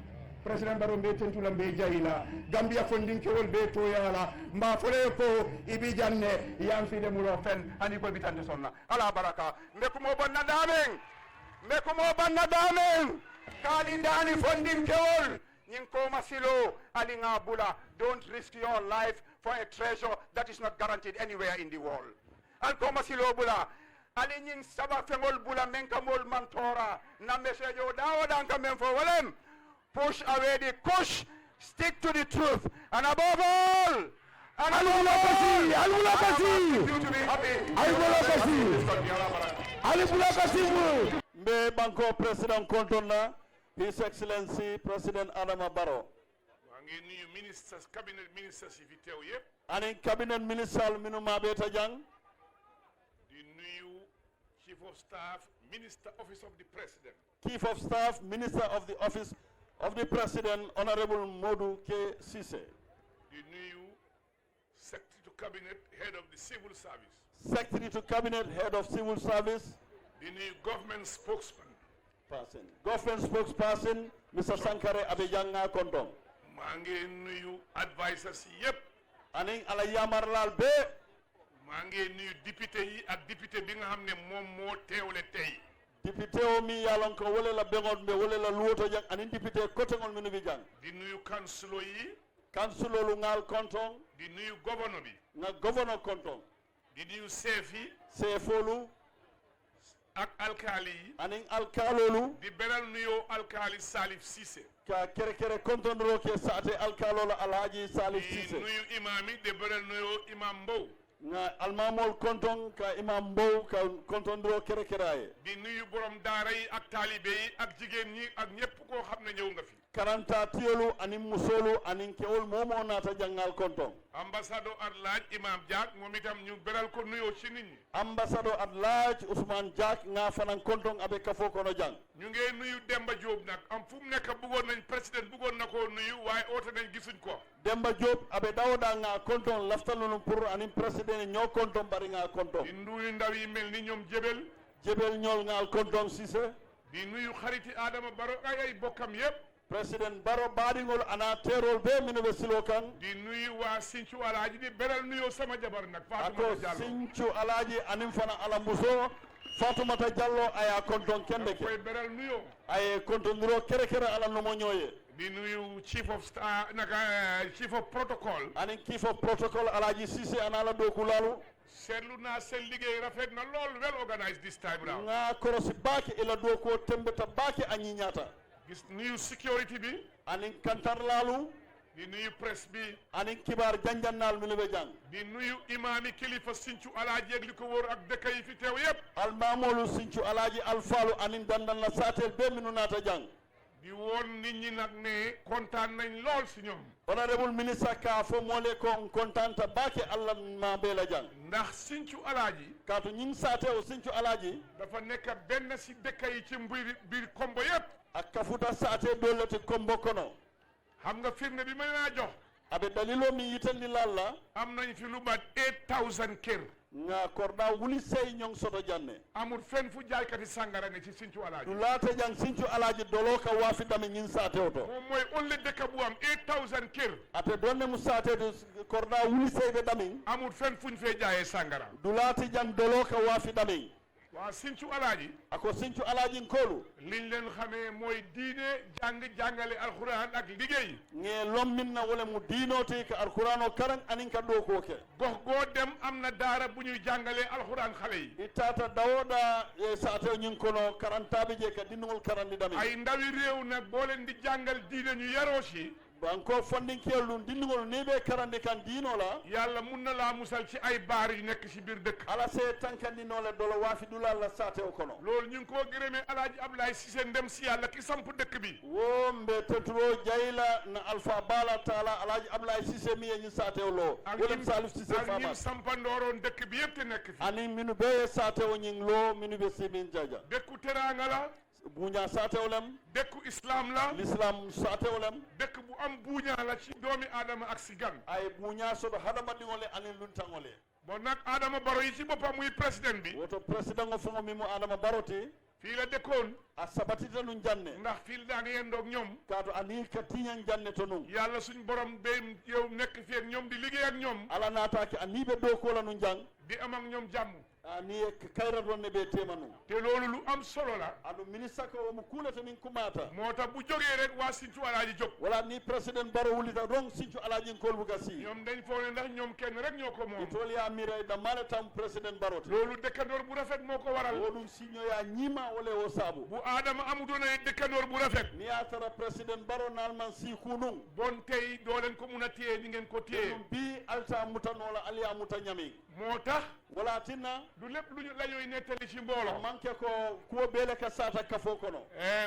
president baro be tentula be jayila gambia fondin kewol be to yala mba fole ko ibi janne yam fi de mulo fen ani ko bitande sonna ala baraka mekumo bonna damen kali ndani fondin kewol nyin ko masilo ali nga bula don't risk your life for a treasure that is not guaranteed anywhere in the world al ko masilo bula ali nyin saba fengol bula menka mol mantora na message o dawo dan kam men fo walem push away the kush, stick to the truth, and above all, Mbe Banko President Kontona, His Excellency President Adama Barrow. Ministers, cabinet ministers, if you tell you. And in cabinet minister Minuma Beta Jang. The new chief of staff, minister, office of the president. Chief of staff, minister of the office of the President, Honorable Modu K. Sise. The new Secretary to Cabinet, Head of the Civil Service. Secretary to Cabinet, Head of Civil Service. The new Government Spokesman. Government Spokesperson, Mr. Sankare Abejanga Kondong. Mange new advisors, yep. Aning Alayamar Lalbe. Mange new deputy ak deputy bi nga xamne mom mo teewle tay. Député o mi yalon ko wole la bengon be wole la luoto jang anin député côté ngol minu bi jang di nuyu councilor yi lu ngal konton di nuyu governor bi nga governor konton di nuyu chef yi chefolu ak alkali yi anin alkalolu di beral nuyu alkali Salif Cissé ka kere konton ro ke saate alkalola alhaji Salif Cissé di nuyu imam yi di beral nuyu imam Mbow nga almamol konton ka imam Mbow ka konton ro kere keraye di nuyu borom daara yi ak talibé yi ak jigéen ñi ak ñepp ko xamne ñew nga fi karanta tiolu anin musolu anin kewol momo nata jangal konton ambassadeur at laaj imam Diak moom itam ñu beral ko nuyo ci nit ñi ambassadeur at laaj Ousmane Diak nga fanan konton abe kafo kono jang ñu ngi nuyu Demba Diop nak am fu mu nekk bëggoon nañ président bëggoon nako nuyu waaye oote nañ gisuñ ko Demba Diop abe dawda nga konton laftalunu pour anin président ñoo konton bari nga konton di nuyu ndaw yi melni ñoom jebel ñol ngal konton Cissé di nuyu xariti Adama Barrow ay bokkam yépp President Barrow baɗigol ana terol be mino ɓe silo kan di nuyu wa Sinthiou Alhaji di beral nuyo sama jabar nak Fatoumata Diallo Sinthiou Alhaji anim fana ala muso Fatoumata Diallo aya konton kende ke koy beral nuyo ay konton duro kere kere ala nomo ñoye di nuyu chief of staff chief of protocol anin chief of protocol Alhaji Cissé ana la do kulalu seetlu naa seen liggéey rafet na lool well organized this time round nga korosi baake ila do ko tembeta baake añi ñaata gis nuyu security bi anin kantar lalu di nuyu presse bi anin kibar janjannal mi be jang di nuyu imami kilifa Sinthiou Alhaji ak liko wor ak dëkk yi fi teew yépp al mamolu Sinthiou Alhaji alfalu anin dandan la satel be minu nata jang di woon nit ñi nag ne kontaan nañ lool si ñoom honorable ministre ka fo mole ko kontanta baake Allah ma be la jang ndax Sinthiou Alhaji kaatu ñing saate o Sinthiou Alhaji dafa nekk benn si dëkk yi ci biir Kombo yépp ak kafuta saate dolati Kombo kono xam nga firnde bi ma naa jox abe dalilo mi yitandi lalla am nañ fi lu mat 8000 kër nga korda wuli sey ñong soto janne amul fenn fu jaaykati sangara ne ci Sinthiou Alhaji du laata jang Sinthiou Alhaji dolo ka waafi dami ñin saate oto moom mooy only dëkk bu am 8000 kër ate donne mu saate du korda wuli sey be dami amul fenn fuñ fee jaayee sangara du laata jang dolo ka waafi dami waa Sinthiou Alhaji ako Sinthiou Alhaji nkolu liñ leen xamee mooy diine jàngale alquran ak liggéey nge lommin na wala mu diinoti ka alquran o karan anin ka do ko ke gox goo dem am na daara bu ñuy jàngalee alquran xale yi itata dawoda saate ñin kono karantabe je ka dinugol karandi dami ay ndawi réew nag boo leen di jàngal diine ñu yaroo si banko fondinkel dun dindigol ni be karande kan dino la yàlla mun na laa musal ci ay baar yu nekk ci biir dëkk ala se tankandi no le dolo waafi dulal la saate o kono loolu ñu ngi koo gërëmee Alhaji Abdoulaye Cissé ndem si yàlla ki samp dëkk bi wo mbe teturo jayla na alpha bala taala Alhaji Abdoulaye Cissé mi ñi saate o lo wolem Salif Cissé fama ak ñi sampandooroon dëkk bi yëpp te nekk fi ani minu be saate o ñing lo minu be simin jaja dëkku teraanga la buña satewlem dëkku islam la l'islam satewlem dëkk bu am buuñaa la ci doomi aadama ak si gan ay buña soto hadamadiŋole anin luntangole bon nag Adama Barrow yi ci boppam muy président bi woto président o fongo mimo adama baroti fii la dëkkoon a sabatita nun janne ndax fii la daan yendoog ñoom kaatu ani ka tiñan janne to nun yàlla suñ borom ba yow nekk fi ak ñoom di liggéey ak ñoom ala naataake ani ɓe ɗo kola nun jang di am ak ñoom jàmm ani kayra ɗon ne ɓe tema nun te loolu lu am solo la aɗum ministre ko omo kuulata min kumata moo tax bu jógee rek waa Sinthiou Alaaji jóg wala ni président baro wulita ɗon Sinthiou Alaaji Kolbu gasi ñoom dañ foog ne ndax ñoom kenn rek ñoo ko moom itol ya mira dammale tam président barote loolu dëkkandoor bu rafet moo ko waral woɗum signoya ñima wole o saabu bu Adama amutoon ay dëkkandoor bu rafet ni a tara président baro nalman siku nun bon tey doo leen ko mun a téye ni ngeen ko téye ɗum bi alta mutanola aliya muta ñami moo tax wala tinna du lépp luñu la ñuy nettali ci mbooloo manque ko kuwo ɓeele ka sata kafo kono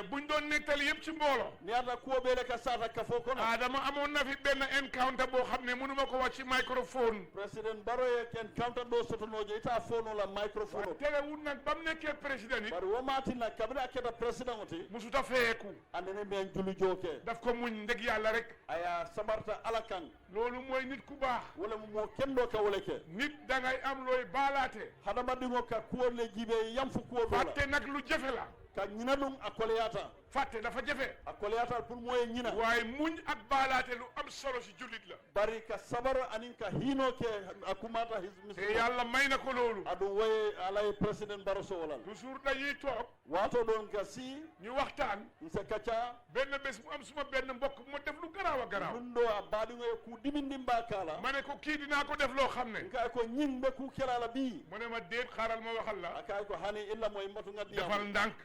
buñ doon nettali yëpp ci mbooloo ni ata kuwo ɓeele ka sata kafo kono Adama amoon na fi benn encounter boo xam ne mënuma ko wax ci microphone président baro ye ken counta ɗo sotonojo ita fonola microphone o terewul nag ba mu nekkee président yi bari womatinna kabira keta président oti musuta feyeeku andene mbiyen julu joke daf ko muñ ndeg yàlla rek aya sabarta ala kan loolu mooy nit ku baax wala mo kendo ka wala ke nit dangay am looy baalaate hadamadiŋo ka kuwol le jibe yamfu kuwol la fàtte nag lu jafe la ka ñina ɗum a koleyata fàtte dafa jafe a koleyata pour moye ñina waaye muñ ak baalaate lu am solo si jullit la bari ka sabaro anin ka hino ke a kumata te yàlla may na ko loolu aɗum woye alay président baroso wolal toujours dañuy toog wato ɗon ka si ñu waxtaan nse kacca benn bés mu am suma benn mbokk bu ma def lu garaaw a garaaw ɗum ɗo a baɗiŋo e ku dimindimba kala ma ne ko kii dinaa ko def loo xam ne kay ko ñing ɓe ku kelala ɓi mu ne ma déet xaaral ma waxal la a kay ko hani illa moye mbatu defal gaddiyam ndànk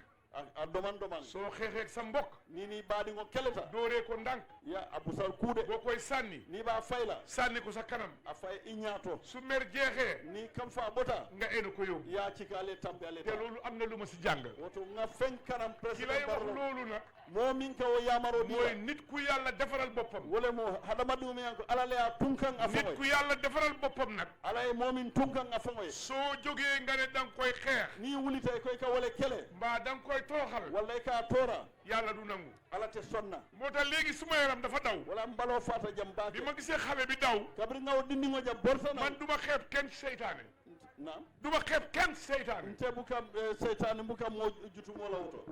a doman doman soo xeexeeg sa mbokk ni baɗiŋo keleta dooree ko ndànk ya a busal kuuɗe boo koy sànni ni ɓa fayla sànni ko sa kanam a fay iñato su mer jeexee ni kam fa ɓota nga enu ko yóbbu ya cika ale tamɓe ale te loolu am na lu ma si jàng woto nga fen kanam ki lay président wax barlo loolu nag mo min ka o yamaro mooy ɗiya nit ku yàlla defaral boppam wole mo hadamadiŋo min ko alale a tunkan a nit ku faŋoy yàlla defaral boppam nag ala e momin tunkan a faŋoy soo jógee nga ne danga koy xeex ni wulita e koy ka wole kele mbaa danga koy toroxal walla e ka tora yàlla du nangu ala te sonna moo tax léegi suma yaram dafa daw wala mbalo fata jam bi baake ma gisee xale bi daw kabri ngaw dindiŋo jam bortana man duma xeeb kenn seytaane na duma xeeb kenn seytaane nte buka seytani buka mo jutumola wuto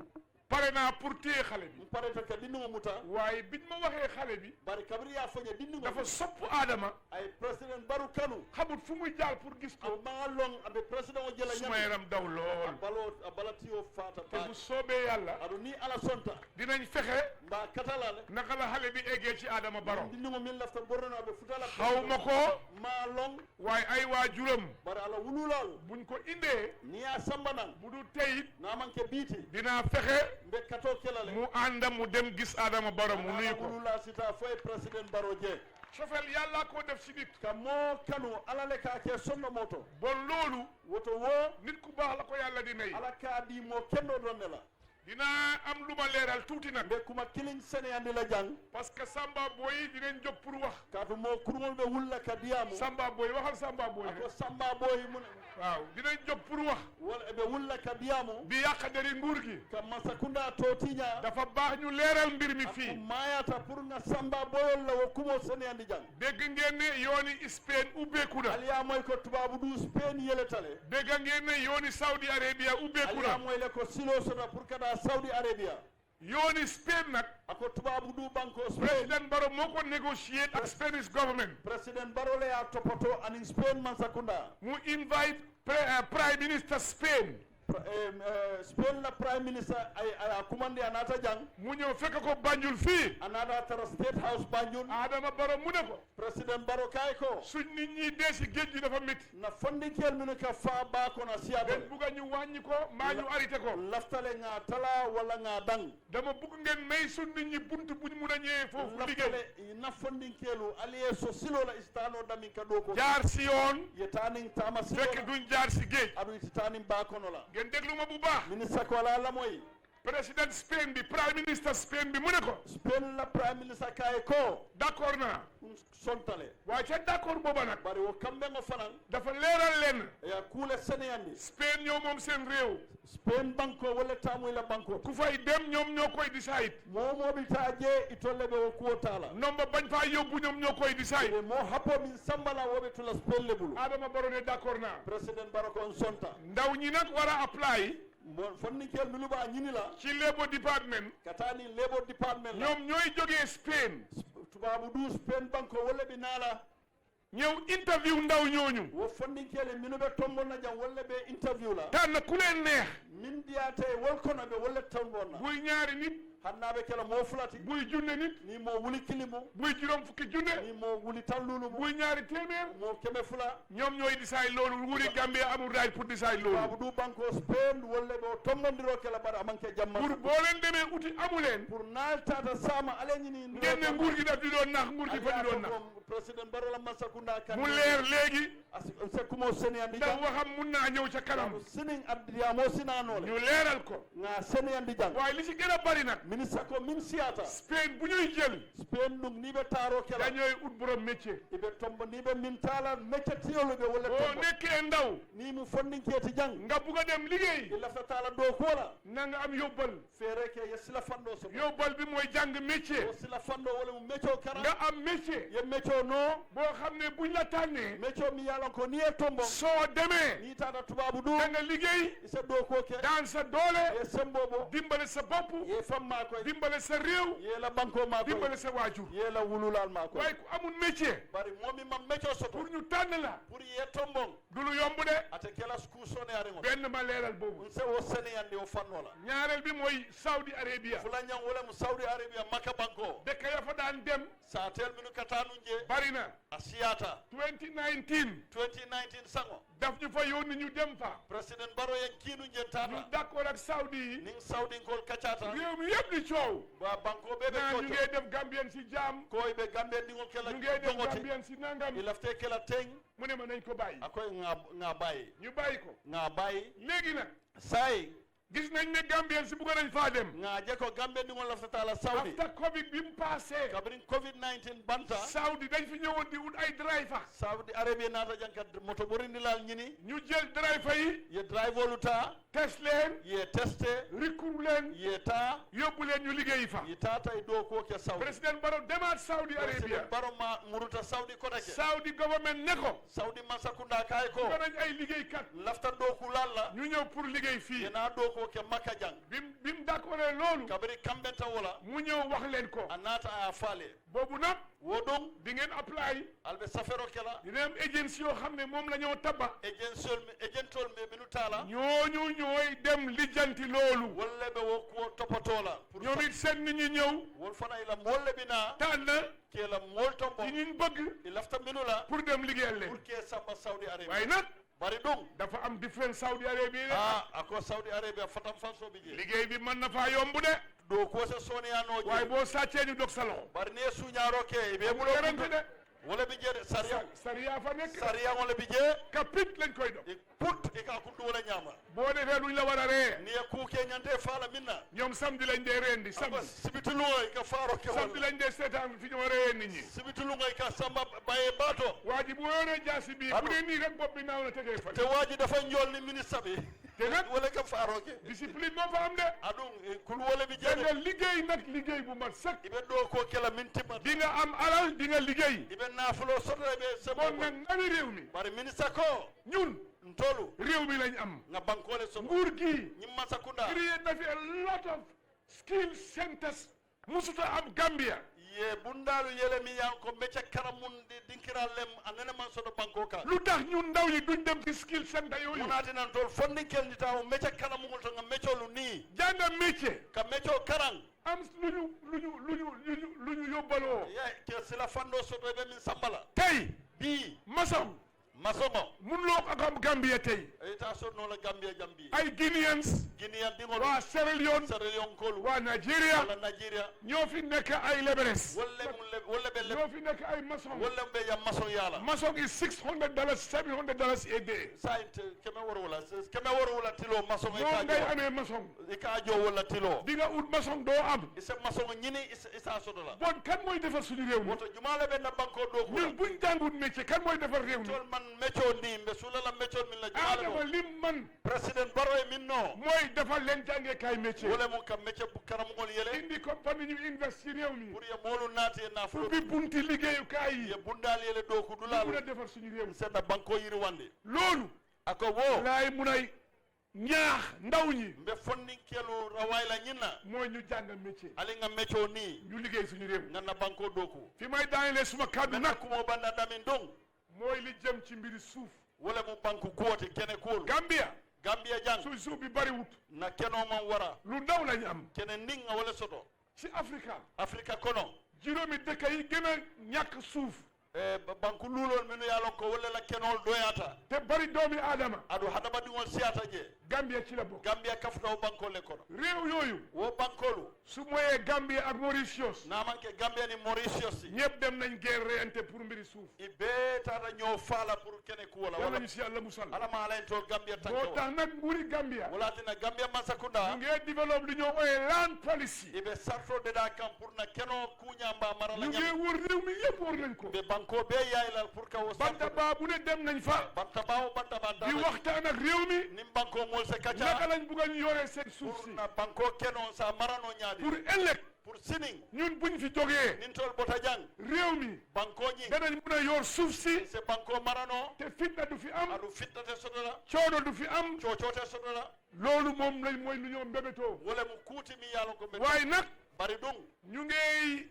pare naa pour téye xale bi pareta ka dindiŋo muta waaye biñ ma waxee xale bi bari kabri ya foñe dindiŋo dafa sopp Adama ay président baru kanu xamut fu muy jaar pour gis a ko maa long aɓe président o jela suma ñami yaram daw lool a balatiyo fata te bu baake soobee yàlla aɗo ni ala sonta dinañ fexe mba katalale naka la xale bi eggee ci Adama Barrow dindiŋo min lafta bornono aɓe futala xaw ma ko ma long waaye ay waajuram bari ala wululal buñ ko indee ni a sambanan bu du teyit namanke biiti dinaa fexe mbe kato kelale mu ànda mu dem gis Adama Barrow mu nuyu ko wulula sita foye président baro je cofeel yàlla koo def si nit ka moo kanu ala le ka ke sonno moto bon loolu woto wo nit ku baax la ko yàlla di may ala ka di moo kendo ɗon ne la dinaa am lu ma leeral tuuti nag mbe kuma kilin seneyandi la jang parce que Samba Boy yi dinañ jóg pour wax kaatu moo kurŋol ɓe wulla ka diyamu Samba Boy waxal Samba Boy ako samba boy mun waaw dinañ jóg pour wax wala ɓe wulla ka diyamu di yàq deri nguur gi ka masakunda to tiña dafa baax ñu leeral mbir mi ako fii mayata pour nga samba boyol la wo kumo seneyandi jang dégg ngeen ne yooni Spain ubbeeku na aliya moy ko tubabu du Spain yeletale dégg ngeen ne yooni Saudi Arabia ubbeeku aliya na moy le ko silo sota pour kada Saudi Arabia yooni Spain nag ako tubabu du banko Spain président Barrow moo ko négocier ak Spanish government président Barrow le ya topoto anin Spain man sakunda mu invite prime minister Spain Spain la prime minister ay kumandi anata jang mu ñëw fekk ko Banjul fii anata tara state house Banjul Adama Barrow mu ne ko président Barrow kay ko suñ nit ñi dee si géej gi dafa métti na fondikel minu ka fa ba ko na dañ siyato bugg a ñu wàññi ko mbaa ñu arrêté ko laftale nga tala wala nga dang dama bugg ngeen may suñ nit ñi bunt buñ mun a ñëwee foofu liggéey laftale na fondikelu aliye so silo la istano dami ka do ko jaar si yoon yetanin tama silo fekk duñ jaar si géej adu ititanin ba kono la ngeen déglu ma bu baax ministre ko ala la moy président Spain bi prime minister Spain bi mu ne ko Spain la prime minister kay ko d'accord naa sontale waaye ca d'accord booba nag bari wo kambe ngo fanan dafa leeral leen ya kuule seneyandi Spain ñoo moom seen réew Spain banko wala tamuy la banko ku fay dem ñoom ñoo koy decide momo bi taaje itolle be wo kuotala nomba bañ faa yóbbu ñoom ñoo koy decide mo hapo min sambala wobe tula Spain lebulu Adama Barrow ne d'accord naa président Barrow on sonta ndaw ñi nag war a apply mon fonni kel mi luba ñini la ci Labour Department katani Labour Department la ñoom ñooy jógee Spain tubabu du Spain banko wala bi nala ñëw interview ndaw ñooñu wo fonni kel mi be tombo na jam wala be interview la tànn ku leen neex min diate wol kono be wala tombo na buy ñaari nit hannaɓe kela mo fulati buy junne nit ni mo wuli kilimu buy juróom fukki junne ni mo wuli tallulu mu buy ñaari téeméer mo keme fula ñoom ñooy decide loolu nguuri Gambia amul right pour decide loolu babu du banko Spain walla ɓe o tommodiro kela bara amanke jamma pour boo leen demee uti amuleen pour naltata sama aleñini ngeen ne nguur gi daf di doon nax nguur gi fa di doon nax président Barrow la Masakunda kan mu leer léegi sekkumo seneyandi ndax waxam mun naa ñëw ca kanam sinin addiyamo sinanole ñu leeral ko nga seneyandi jang waaye li ci gën a bari nag ministre ko min siyata Spain bu ñuy jël Spain ɗum ni ɓe taaro kela dañooy ut borom métier iɓe tombo ni ɓe min taala métier tiyoluɓe walla boo tombo nekkee ndaw ni mu fonninketi jang nga bugg a dem liggéey i lafta taala dow kuola na nga am yóbbal feere ke ye sila fanɗo so yóbbal bi mooy jàng métier o sila fanɗo walla mu métier o kara nga am métier ye métier o no boo xam ne buñ la tànnee métier o mi yalan ko ni e tombo soo demee ni tata tubabu du da nga liggéey isa dow ko ke daan sa doole ye sembobo dimbale sa bopp ye famma koy dimbale sa réew ye la banko ma koy dimbale sa waajur ye la wululal ma koy waaye ku amul métier bari momi mam métier soto pour ñu tànn la pour ye tombon du lu yomb de ate kela sku sone ari ngo benn ma leeral boobu se wo seneyandi o fanno la ñaareel bi mooy Saudi Arabia fulanñang wala mu Saudi Arabia makka banko dëkk ya fa daan dem sa tel minu katanu je bari na a siyata 2019 sango daf ñu fa yónni ñu dem fa président Barrow yen kiinu ñu jentata d'accord ak Saudi yi ning Saudi ngol kaccata réew mi yëpp di coow ba banko be be naa ñu ko ngey def Gambien si jaam koy be gambe dingol kela ñu ngey def jongoti Gambien si nangam ilafte kela teng mu ne ma nañ ko bàyyi akoy nga bàyyi ñu bàyyi ko nga bàyyi léegi nag say gis nañ ne Gambien si bëgg nañ faa dem nga je ko gambe dingol lafta tala Saudi after Covid bi mu passé kabrin COVID-19 banta Saudi dañ fi ñëwoon di wut ay driver Saudi Arabia nata jankat moto borindi lal ñini ñu jël driver yi ye driver lu ta test leen ye testé recruit leen ye ta yóbbu leen ñu liggéey fa ye ta tay do ko ke Saudi président Barrow demaat Saudi Arabia président Barrow ma muruta Saudi ko dake Saudi government ne ko Saudi Masakunda kay ko ko nañ ay liggéeykat lafta do ku lalla ñu ñëw pour liggéey fii yena do ko ke makka jang bim d'accord loolu kabri kambenta wala mu ñëw wax leen ko anata a faale boobu nag wodum di ngeen apply albe safero kela dina am agency yoo xam ne moom la ñoo tabba agentol me minu tala ñooñu ñooy dem lijjanti loolu wolle be wo ko toppatola pour ñoom it seen nit ñi ñëw wol fana ila molle bina tànn kela mol tombo ci ñun bëgg i lafta minu la pour dem liggéeyal leen pour ke samba Saudi Arabia waaye nag bari dum dafa am différence Saudi Arabia ako Saudi Arabia fatam fanso bi je liggéey bi mën na faa yomb de do ko se sonia no waaye boo sàccee ñu dog sa loxo bari ne suñaaro ke be mu werante de wala bi je sariya fa nekk sariya wala bi je kapit lañ koy dog put e ka kundu wala ñama boo defee luñ la war a ree ni e ku ke ñante faala minna ñoom samedi lañ dee rendi samedi sibitulu e ka faaro ke samedi lañ dee seetaan fi ñu war a ree nit ñi sibitulu e ka samba baye bato waa ji bu yoree jaasi bi bu dee nii rek bopp bi naaw na tegee fa te waaji dafa njool ni ministre bi te nag wala ka faaro ke discipline moo fa am de adum kul wala bi da nga jere liggéey nag liggéey bu mat sëkk ibe do ko kela min timma di nga am alal di nga liggéey ibe nafulo sotobe be bon sebo nag ndawi réew mi bari ministre ko ñun ntolu réew mi lañ am nga bankole so nguur gi ñimma sakunda créé na fi a lot of skill centers musuta am Gambia ye bundalu yele mi yan ko mecce karamun dinkiral lem anene man sodo banko ka lu tax ñun ndaw yi duñ dem ci skill center yooyu munati nan tol fondinkel ni taw mecce karamugol to nga meccolu ni jànga métier ka mecco karang am lu ñu yóbbaloo ya ke sila fando soto be min sambala tey bi maçon masongo munloo ko xam Gambia tey ita sonno la Gambia jambi ay Guineans Guinean dingol waa Sierra Leone kolu waa Nigeria wala Nigeria ñoo fi nekk ay Lebanese wala be ñoo fi nekk ay maçon wala be ya mason yala maçon is $600 $700 a day saint keme woro wala tilo mason moom ngay amee maçon ka jo wala tilo di nga ut maçon doo am isa mason ñini isa soto la bon kan mooy defar suñu réew mi woto jumala be na banko do ko ñun buñ jàngut métier kan mooy defar réew mi tol man métier ni mbe sulala métier min la jumala Adama lim man president Barrow e min no mooy defar leen jàngeekaay métier wala mo kam métier bu karam ngol yele indi compagnie ñu invest ci réew mi pour ya molu naati na fu ubbi bunti liggéeyukaay yi ya bundal yele do ko mun dulal a defar suñu réew mi sedda banko yiri wande loolu ako wo laay mun a ñaax ndaw ñi mbe fonni kelu rawayla ñinna mooy ñu jàng métier ali nga métier ni ñu liggéey suñu réew nganna banko doku fi may daanelee suma kàddu nag ko mo banda damin dong mooy li jëm ci mbiri suuf wala mo banku kuwote kene kuwol Gambia jang suuf bi bari wut na keno man wara lu ndaw lañu am kene ndinga wala soto ci Afrika kono juróomi dëkk yi gën a ñàkk suuf banku lulol minu yalon ko wala la kenol doyata te bari doomi aadama adu hadama dingol siyata je Gambia ci la bokk Gambia kaftaw banko le kono réew yooyu wo bankolu su moyee Gambia ak Mauritius na manke Gambia ni Mauritius ñëpp dem nañ guerre reyante pour mbiri suuf ibe tata ñoo faala pour kene ku wala wala ñu si Yàlla musal ala ma lay tol Gambia tanko moo tax nag nguuri Gambia wala tina Gambia masakunda ñu ngi développe li ñoo ooyee land policy ibe sarto de da kam pour na keno kuña mba mara la ñu ngi wër réew mi yëpp wër nañ ko be banko be yaylal pour ka wo banta baa bu ne dem nañ fa banta baa banta banta di waxtaan ak réew mi nim banko mol se kacha naka lañ bëgg ñu yoree seen suuf si na banko keno sa marano ñaadi pour ëllëg pour sining ñun buñ fi jógee nin tol bota jang réew mi banko ñi danañ mën a yor suuf si se banko marano te fitna du fi am adu fitna te sotola coono du fi am coocote sotola loolu moom lañ mooy lu ñoo mbébétoo wala mu kuuti mi yàlla ko mbébétoo waaye nag bari dung ñu ngi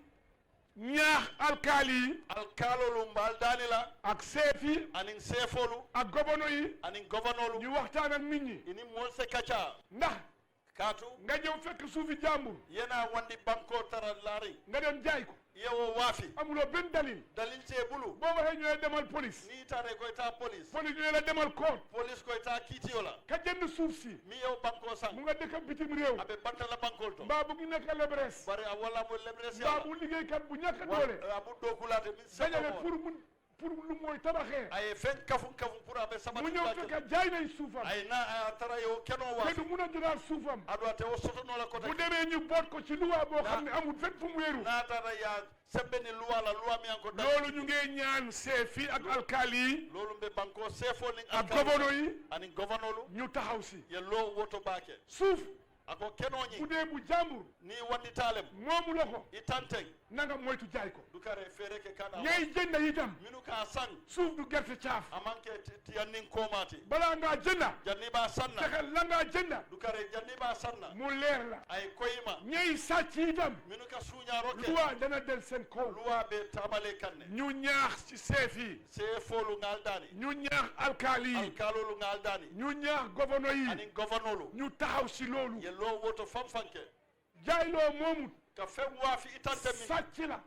ñaax alkaali yi alkaalolu mbaal daani la ak seef yi anin seefolu ak gobono yi anin gobanolu ñu waxtaan ak nit ñi ini mool se kaca ndax kaatu nga ñëw fekk suufi jàmbur yena wandi banko tara laari nga dem jaay ko yewo waafi amuloo benn dalil dalil see bulu boo waxee ñu ne demal police ni tare koy taa police police ñu ne la demal court police koy taa kiitiyo la ka jënd suuf si mi yew banko sang mu nga dëkk bitim réew abe banta la bankol to mbaa bu ngi nekk lebres bari a wala mo lebres mbaa yalla bu liggéeykat bu ñàkk doole abu dokulaate min dajale sababo pour lu mooy tabaxee ay fen kafun pour abe sama mu ñëw fekk jaay nañ suufam ay na a tara yow keno te waafi du mun a jëlaat suufam adu ate wo soto no la ko bu demee ñu boot ko ci luwaa boo xam ne amul fenn fu mu wéeru na tara ya sebeni luwa la luwa mi anko da loolu ñu ngi ñaan seefi ak alkaali yi lolu mbe banko sefo ning ak gouverneur yi ani governolu ñu taxaw si ye lo woto baake suuf ako kenoñi bu dee bu jàmbur ni wandi talem moomu la ko itanteng na nga moytu jaay ko du kare fere ke kana ñay jënd itam minu ka sang suuf du gerte caaf amanke tiyannin komati balaa ngaa jënda janni ba sanna fexeel la ngaa jënda du kare janni ba sanna mu leer la ay koyima ñay sàcc itam minu ka suñaro ke luwaa dana del seen kaw luwa be tamale kanne ñu ñaax ci seef yi sefolu ngal dani ñu ñaax alkaali yi alkalolu ngal dani ñu ñaax gouverneur yi ani governolu ñu taxaw si loolu ye lo woto fanfanke jaayloo moomut ka fem waafi itante min sàcc la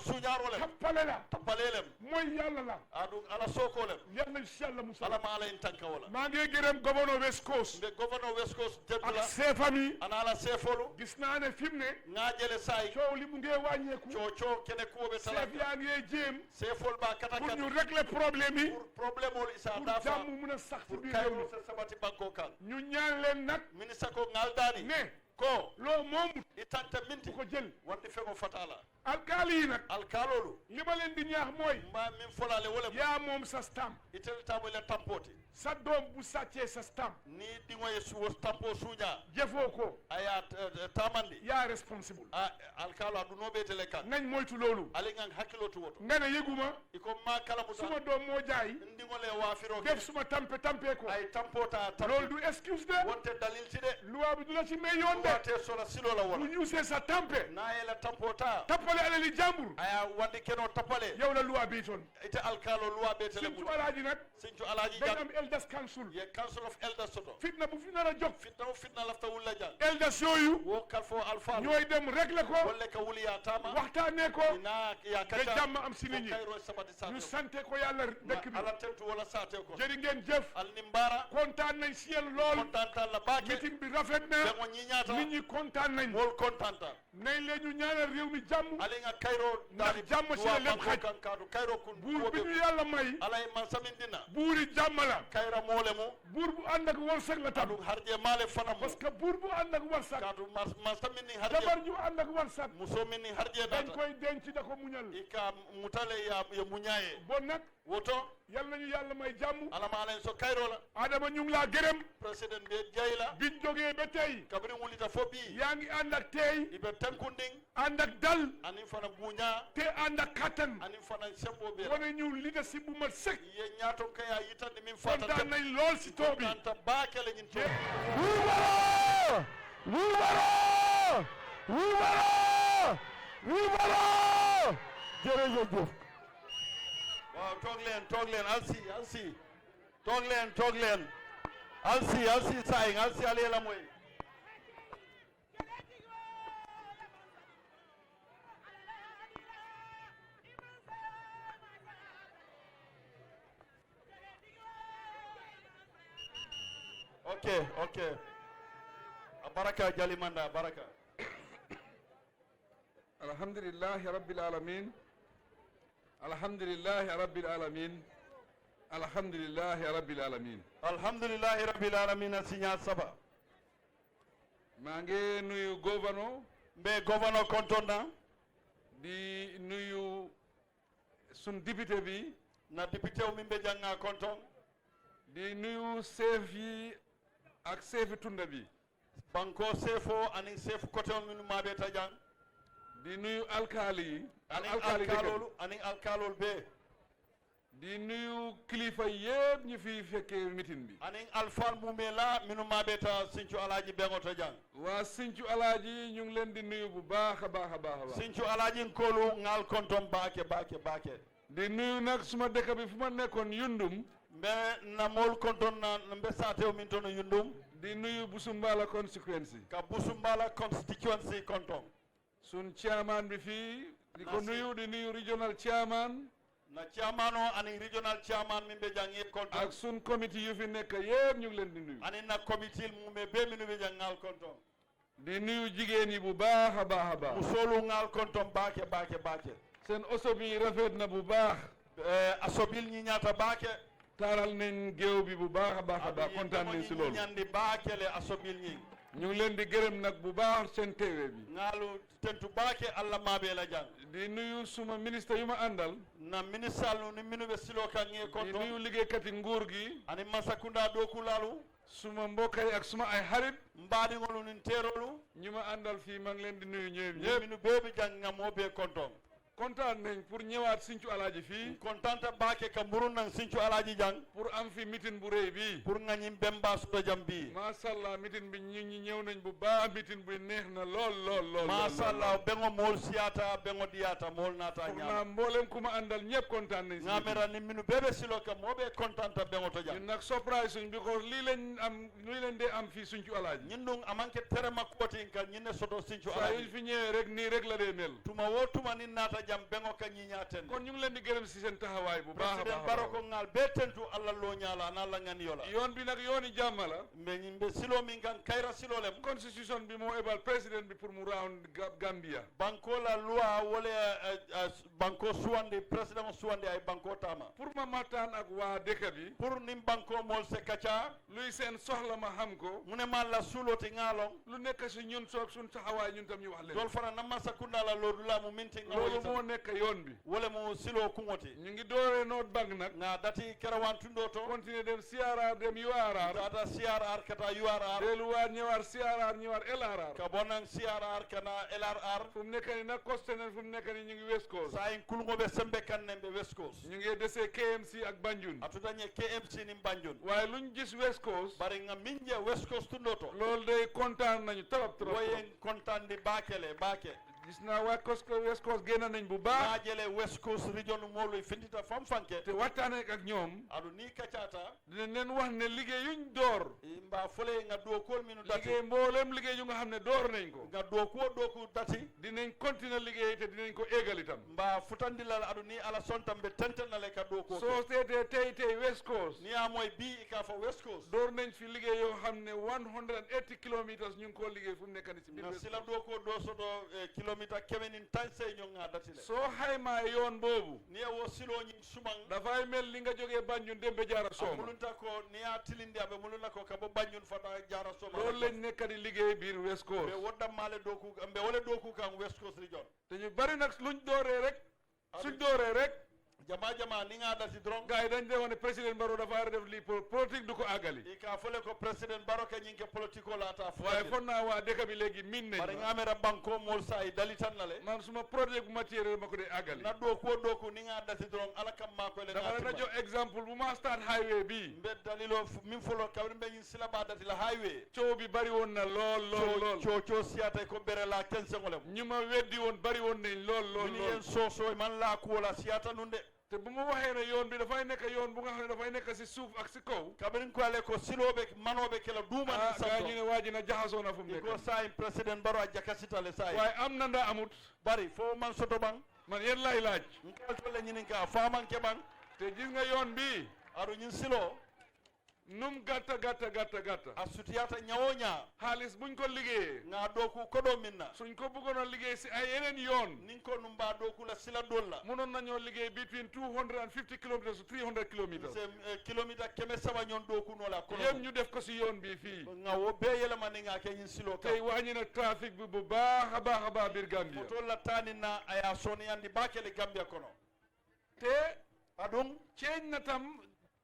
suñarolem tappale la tapalelem mooy yàlla la adu ala sokolem yal nañ si yàlla musal ala ma ala in tanka wala maa ngi gërëm gouverneur West Coast mbe governor west coast ak jebla seefam yi ana ala sefolu gis naa ne fi mu ne ngajele say coow li mu ngee wàññeeku coco kene kuwoɓe seef talaka yaa ngee jéem sefol ba kata pour kata ñu régler problème yi pour probléme ol isa pour dafa jàmm mun a sax ci pour biir réew mi kayro se sabati banko kan ñu ñaan leen nag ministre ko ngaldani ne ko loo moomut itante minti bu ko jël wonde fego fatala alkaali yi nag alkalolu li ma leen di ñaax mooy mba min folale wole yaa moom sa stamp itel tamoyle tampoti sa doom bu sàccee sa stamp ni ɗiŋoye tampo suuña jëfoo ko aya tamandi yaa responsible a alkalo a ɗunoɓe tele kan nañ moytu loolu ali gan hakkilo to woto nga ne yëguma iko ma kala muta suma doom moo jaay ɗiŋole wafiro def suma tampe ko ay tampota loolu du excuse de wonte dalil ti de loi bi du la ci may yoon de wate sola silo la wala bu use sa tampe na ela tampota tappale alali jambur aya wandi keno tapale yow la loi bi ton ite alkalo luwa be tele Sinthiou Alhaji nag Sinthiou Alhaji dañ jang am elders council ye council of elders soto fitna bu fi nar a jóg fitna lafta wulla jang elders yooyu wo kalfo alfa ñooy dem régler ko wolle ka wuli ya tama waxtaanee ko ina ya ba kacha jàmm am si nit ñi kayro sabati sa ñu sante ko yàlla dëkk bi ala tentu wala sate ko jërë ngeen jëf al nimbara kontaan nañ si yéen lool kontanta la baake meeting bi rafet na be mo ñiñata nit ñi kontaan nañ mol kontanta nañ leen ñu ñaanal réew mi jàmm ali nga kayro ndax jàmm si la lépp xaj kan kadu kayro kun buur bi ñu yàlla may alay man samindina buuri jàmm la kayra mole mu buur bu ànd ak wërsëg la tam adu harje male fana mu parce que buur bu ànd ak wërsëg kadu man samini harje jabar ñu ànd ak wërsëg muso minni harje dañ data koy denc da ko muñal ika mutale ya munyaye bon nag woto yal nañu yàlla may jàmm alama alen so kayro la Adama ñu ngi laa gërëm president be jayla biñ jógee ba tey kabri wulita fobi yaa ngi ànd ak tey ibe tankunding ànd ak dal anin fana buña te ànd ak kattan anin fana sembo be wane ñu leadership bu mat sëkk ye ñaato kaya yitande min fata kontaan nañ lool si too bi tanta baakele ñin to jërëjëf waaw toog leen alsi toog leen alsi sayin alsi alela moy okay baraka jalimanda baraka alhamdulillahi rabbil alamin alhamdulillahi rabbil alamin alhamdulillahi rabbil alamin alhamdulillahi rabbil alamin sinya saba maa ngi nuyu gouverneur mbe gouverneur kontona di nuyu sun député bi na député o min be janga konton di nuyu chef yi ak chef tunda bi banko sefo anin sef côté on min mabe ta jang di nuyu alkali yi anin alkalol be di nuyu kilifa yépp ñu fi fekkee meeting bi anin alfal mumela minu mabe ta Sinthiou Alhaji bengo ta jang waa Sinthiou Alhaji ñu ngi leen di nuyu bu baax a baax a baax Sinthiou Alhaji nkolu ngal kontom baake di nuyu nag suma dëkk bi fu ma nekkoon Yundum mbe na mol konton na mbe satew min tono Yundum di nuyu Busumbala constituency ka Busumbala constituency konton sun chairman bi fii di ko nuyu di nuyu regional chairman na chairman o ani regional chairman min be jangi konton ak sun committee yu fi nekk yépp ñu ngi leen di nuyu ani na committee mu be minu be jangal konton di nuyu jigéen yi bu baax a baax a baax musolu ngal konton baake seen oso bi rafet na bu baax asobil ñi ñaata baake taaral nañ géew bi bu baax a baax kontaan nañ si loolu ñandi baakele asobil ñi ñu ngi leen di gërëm nag bu baax seen teewe bi ngaalu tentu baake alla maabe la jang di nuyu suma ministre yu ma àndal na ministre ni minu be silo kan ngi konton di nuyu liggéeykat yi nguur gi ani Masakunda doku lalu suma mbokk yi ak suma ay xarit mbaadi ngolu nin terolu ñu ma àndal fii maa ngi leen di nuyu ñëpp minu beebi jang nga moo be konton kontaan nañ pour ñëwaat Sinthiou Alhaji fii kontanta baake ka mburun nang Sinthiou Alhaji jang pour am fi meeting bu rëy bi pour nga ñim bemba suto jam bi mashallah meeting bi ñi ñëw nañ bu baax meeting bi neex na lool mashallah bengo mool siata bengo diata mool nata ñaan ñaan mboolem ku ma àndal ñëpp kontaan nañ ngamera ni minu bebe silo ka moo be kontanta bengo to jang ñun nag surprise suñ because lii lañ dee am fii Sinthiou Alhaji ñun dung amanke terema kotin ka ñine soto Sinthiou saa Alhaji yuñ fi ñëwee rek nii rek la dee mel tuma wo tuma ni nata jam bengo ka ñi ñaaten kon ñu ngi leen di gërëm si seen taxawaay bu baax a président baax Barrow ngal be tentu alla lo ñaala na la ngani yola yoon bi nag yooni jàmm la mbe ñimbe silo min kan kayra silo lem constitution bi moo ebal président bi pour mu round Gambia banko la loi wala banko suwande président suwande ay banko tama pour ma mataan ak waa dëkk bi pour nim banko mol se kacha luy seen soxla ma xam ko mu ne ma la suloti ngaalong lu nekk si ñun soog suñ taxawaay ñun tam ñu wax leen dol fana namma sakunda la lodu la mu minti loolu moo moo nekk yoon bi wala mo silo kungoti ñu ngi dooree North Bank nag nga dati karawan tundo to continuer dem CRR dem URR tata CRR kata URR delluwaat ñëwaat CRR ñëwaat LRR ka bonan CRR kana LRR fu mu nekk ni nag coste nañ fu mu nekk ni ñu ngi West Coast sa en kulungo be sembe kanne be West Coast ñu ngi desee KMC ak Banjul atudanye KMC ni Banjul waaye luñ gis West Coast bari nga minje West Coast tundo to loolu day kontaan nañu trop woyen kontaan di baakele baake gis naa waa West Coast génn nañ bu baax naa jële West Coast region moolu findita fam fanke te waxtaanee ak ñoom adu ni kacata dinañ leen wax ne liggéey yuñ door mba fole nga do kol minu dati liggéey mboolem liggéey yu nga xam ne door nañ ko nga do ko dati dinañ continuer liggéey te dinañ ko égal itam mba futandi la adu ni ala sontam be tenten na le ka do ko soo seetee tey West Coast ni amoy bi ka fa West Coast door nañ fi liggéey yoo xam ne 180 kilomètres ñu ngi ko liggéey fu mu nekk ni si biir West sila do ko do soto kilomita kemenin tanse ñoo nga dati le soo xaymaa yoon boobu ni wo silo ñi sumang dafay mel li nga jógee Banjul dem ba Jaara Sooma mulunta ko ni a tilindi abe muluna ko ka bo Banjul fata Jaara Sooma loolu lañ nekk di liggéey biir West Coast be woddam maale doku be wala doku kan West Coast region te ñu bari nag luñ dooree rek suñ dooree rek jama ni nga dati dron gars yi dañ dee wax ne président Barrow dafa war a def lii politique du ko àggali i ka fole ko président Barrow ka ñinke politiko la ta waaye fon naa waa dëkk bi léegi min nañ bari nga amera banko mol sa i dalitan na le man suma projet bu matériel ma ko dee àggali na doku ni nga dati dron ala kam ma ko le dama la jox exemple bu ma start highway bi mbe dalilo min folo kabri mbe ñin sila ba dati la highway coow bi bari woon na lool coo siata ko bere la kense ngolem ñu ma weddi woon bari woon nañ lool ni yen so man la ko la siata nunde te bu ma waxee ne yoon bi dafay nekk yoon bu nga xam ne dafay nekk si suuf ak si kaw kabrin ko ale ko silobe manobe kala duuma ni sa ñu ne waa ji na jaxasoo na fu mu nekk ko say président Barrow jakasitale say waaye am na nda amut bari fo man soto bang man yéen lay laaj ngal to le ñinin ka faaman ke bang te gis nga yoon bi aru ñin silo num gàtta a sutiyata ñawoña xaalis buñ ko liggéeyee nga dooku kodo min na suñ ko bëggoon a liggéey si ay yeneen yoon nin ko num ba dooku la sila dol la mënoon nañoo liggéey between 250 kilomètres to 300 kilomètres kilomètre keme saba ñoon dooku no la kono yépp ñu def ko si yoon bi fii nga wo be yela man nga ke ñin silo ka tey wàññi na trafic bi bu baax a baax biir Gambia to la tani na aya soni andi bakele Gambia kono te adum change na tam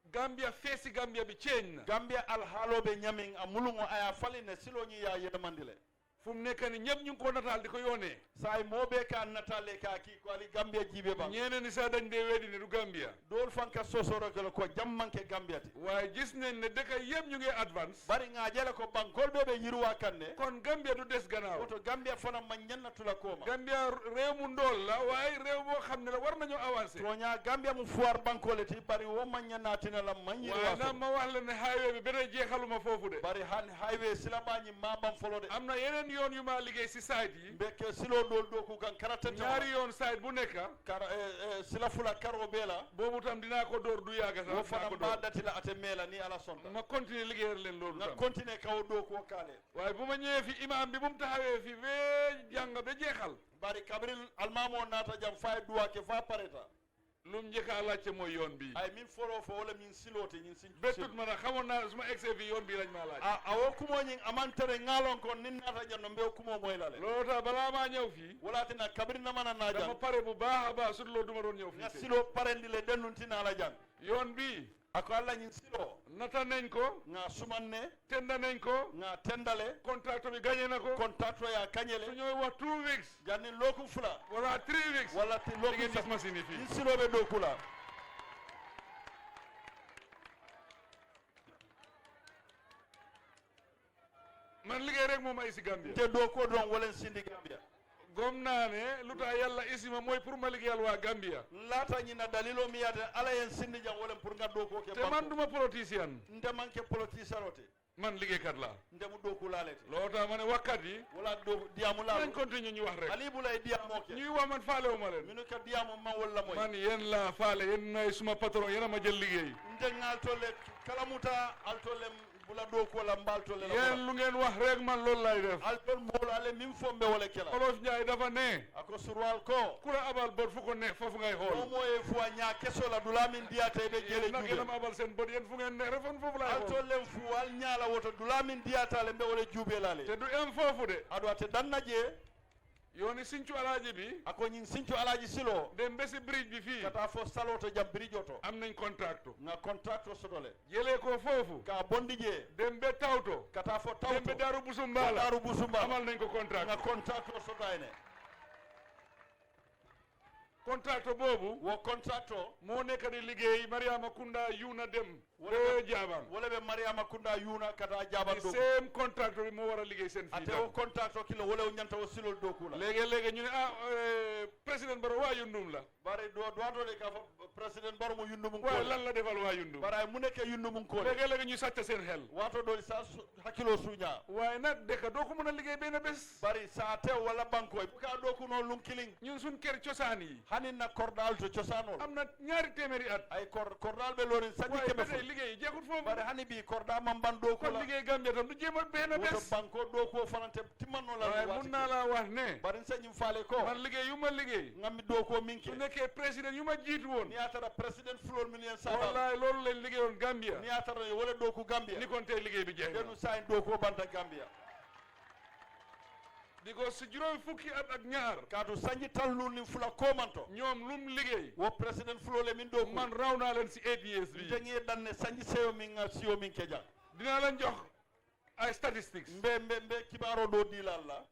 Gambia feesi Gambia bi change na Gambia alhaaloɓe ñamin a mulungo aya faline siloñi ya yedamandile fu mu nekk ni ñëpp ñu ngi ko nataal di ko yónnee say moɓe ka natale ka ki ko ali Gambia jiiɓe ba ñeneen ni sax dañ dee weddi ne du Gambia dool fanka sosorogele ko jammanke Gambia ti waaye gis nañ ne dëkk yëpp ñu ngi advance bari nga jele ko bankol ɓe ɓe yirwa kanne kon Gambia du des gannaaw oto Gambia fana ma ñannatula kooma Gambia réew mu ndool la waaye réew boo xam ne la war nañoo avancé toña Gambia mu foire bankole ti bari wo ma ñannatina la ma yirwa waaye nag ma wax la ne highway bi ba jeexaluma foofu de bari han highway silabañi ma bam folo de am na yeneen yoon yu ma liggéey si side yi mbeke silo dool doku kan karate ñaari yoon side bu nekk sila fula karo bela boobu tam dinaa ko door du yàgga sax wo fana ba dati la ate mela ni ala sonta ma continuer liggéeyal leen loolu nga continuer kaw doku wo kaale waaye bu ma ñëwee fi imam bi bu mu taxawee fi bee jàng ba jeexal bari kabril almamo naata jam fay duwa ke fa pareta lu mu njëkk a laajte mooy yoon bi ay min foro fo wala min silote ñin sin bettut ma nag xamoon naa su ma egsee fi yoon bi lañ maa laaj a wo kumo ñin amantere ngalon ko nin naata janno mbe kumo moy lale loolu tax balaa maa ñëw fii wala tina kabri na mana na dama jang pare bu baax a baax su loolu duma doon ñëw fii nga silo parendi le dennuntina la jang yoon bi ako alla ñin silo nata nañ ko nga sumanne tenda nañ ko nga tendale contrat bi gagné na ko contrat ya kañele su ñooy wax 2 weeks janni loku fula wala 3 weeks wala ti loku ngeen gis machine yi fii ñin silo be do kula man liggéey rek moom ay si Gambia te do ko don wala sindi Gambia gom naa ne lu tax yàlla isima mooy pour ma liggéeyal waa Gambia laata ñi na dalilo mi yaade ala yen sindi jam wala pour nga do ko ke te man duma politicien nde manke politicien ote man liggéeykat laa ndemu do ko lalete loolu tax ma ne wakkat yi wala do diamu la nañ continue ñu wax rek ali bulay diamo ke ñuy wax man faale wu ma leen minu ka diamo man wala moy man yéen laa faale yéen nay suma patron yéen a ma jël liggéey nde ngal tolle kalamuta al tolle bula do ko la mbal tolle la yéen lu ngeen wax rek man loolu lay def al tol mbol ale min fombe wala kela Olof Njaay dafa ne ako surwal ko ku la abal bot fu ko ne foofu ngay xool o moye fu nya keso la dula min diate be jele nag yéen a ma abal seen bot yéen fu ngeen ne rek foofu lay al xool tolle fu al nyaala woto dula min diata le be wala jube lale te du em foofu de ado ate danna je yoni Sinthiou Alaaji bi ako ñing Sinthiou Alaaji Silo dem besi bridge bi fii kata fo saloto jam bridge oto am nañ contracto nga contracto sotole jëlee ko foofu ka bondi je dem be tawto kata fo dem be tawto Daaru Busumbala Daaru Busumbala amal nañ ko contracto nga contracto sotayne contracto boobu wo contracto moo nekk di liggéey Mariama Kunda Yuna dem Wala Jaabang wala be Mariama Kunda Yuna kata Jaabang the do same contractor bi moo war a liggéey seen fii ate wo contracto kilo wala o ñanta wo silol do kula léegi ñu ne président Barrow waa Yundum la bare do de ka fa president Barrow mo yundum ko waaye lan la defal waa Yundum bara mu nekk yundum ko léegi ñu sàcc seen xel wato do sa hakilo suña waaye nag dëkk doo ko mën a liggéey benn bés bari sa tew wala bankoy bu ka do ko no lum kiling ñun suñ kër cosaan yi hanin na kordal to cosanol am na ñaari téeméeri at ay kordal be lorin sanni waaye kebe ba tey liggéey jeexut foofu bare hani bi korda man ban do ko kon la liggéey Gambia tam du jéem a benn woto bés banko do ko fanante timmanno la waaye mun naa laa wax ne bari sañum faale ko man liggéey yu ma liggéey ngammi do ko minke su nekkee président yu ma jiitu woon ni atara president flor million sabal wallaay loolu lañ liggéeyoon Gambia ni atara wala do ko Gambia ni kon tey liggéey bi jeex na denu sañ do ko banta Gambia di ko si juróom fukki at ak ñaar kaatu sañi tallu ni fula komanto ñoom lum liggéey wo president flor le min do ko man raw naa leen si 8 years bi jangi danne sañi seyo min nga siyo min keja dinaa leen jox ay statistics mbe kibaro do dilal la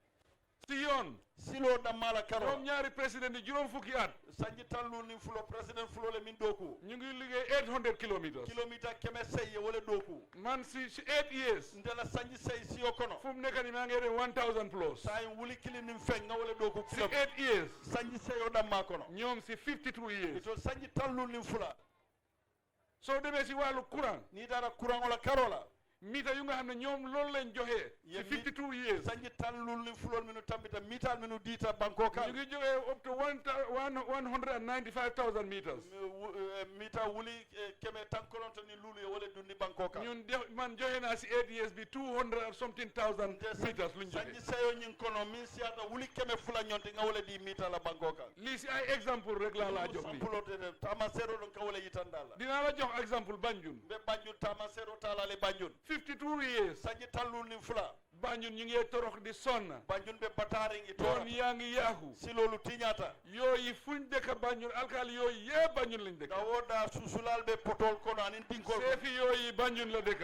si yoon silo damala karo ñoom ñaari président yi juróom fukki at sañi tallu ni fulo president fulo le min do ko ñu ngi liggéey 800 kilometers kilomita keme sey wala do ko man si 8 years ndela sañi sey siyo kono fu mu nekk ni maa ngi dem 1000 plus say wuli kili nim fen nga wala do ko si 8 years sañi seyo damma kono ñoom si 52 years to sañi tallu ni fula soo demee si wàllu courant ni dara courant wala karola mita yu nga xam ne ñoom loolu lañ joxe si 52 years sañi tallu ni fulol minu tambita mital minu dita banko ka ñu ngi joxe up to 195,000 meters mita wuli keme tankolonto ni lulu wala dunni banko ka ñun man joxe naa si 8 years bi 200 something thousand meters luñ sañi joxe seyo ñin kono min siata wuli keme fula ñonti nga wala di mita la banko ka lii si ay exemple rek laa laa jox lii sampulote tama sero don ka wala yitandala dinaa la jox exemple Banjul be Banjul tama sero talale Banjul 52 years sañi tallu ni fula Banjul ñu ngi torox di sonna Banjul be batari ngi toon yaa ngi yaaxu si loolu tiñata yooyu fuñ dëkk Banjul alkaali yooyu yëpp Banjul lañ dëkk nga woda susulal be potol kono anin dinkol seefi yooyu Banjul la dëkk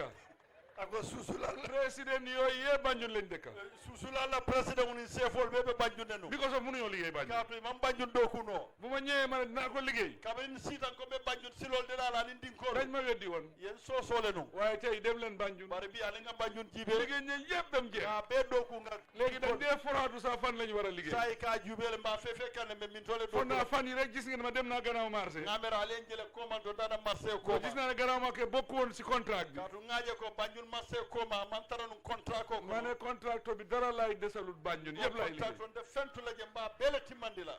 ako susulal président yooyu yëpp Banjul lañ dëkk susulal la président ni sefol be be Banjul nenu because of mënuñoo liggéey Banjul kaatu man Banjul do kuno bu ma ñëwee ma ne dinaa ko liggéey kabin sitan ko be Banjul silol de la anin dinkol dañ ma weddi woon yen sosole nu waaye tey dem leen Banjul bari bi ali nga Banjul jibe liggéey ñe yëpp dem jeex ka be do ku nga léegi dañ dee foraatu sax fan lañu war a liggéey say ka jubele mba fefe kan me min tole do fon naa fan yi rek gis ngeen ma dem naa gannaaw marché ngamera ale jele commando dana marché ko ko gis naa ne gannaaw marché bokku woon si contrat bi kaatu ngaaje ko Banjul marché ko ma man taranu contrat ko ma ne contracteur bi dara laay desalut Banjul yëpp laay liggéey contrat de fentu la je mba bele timandi la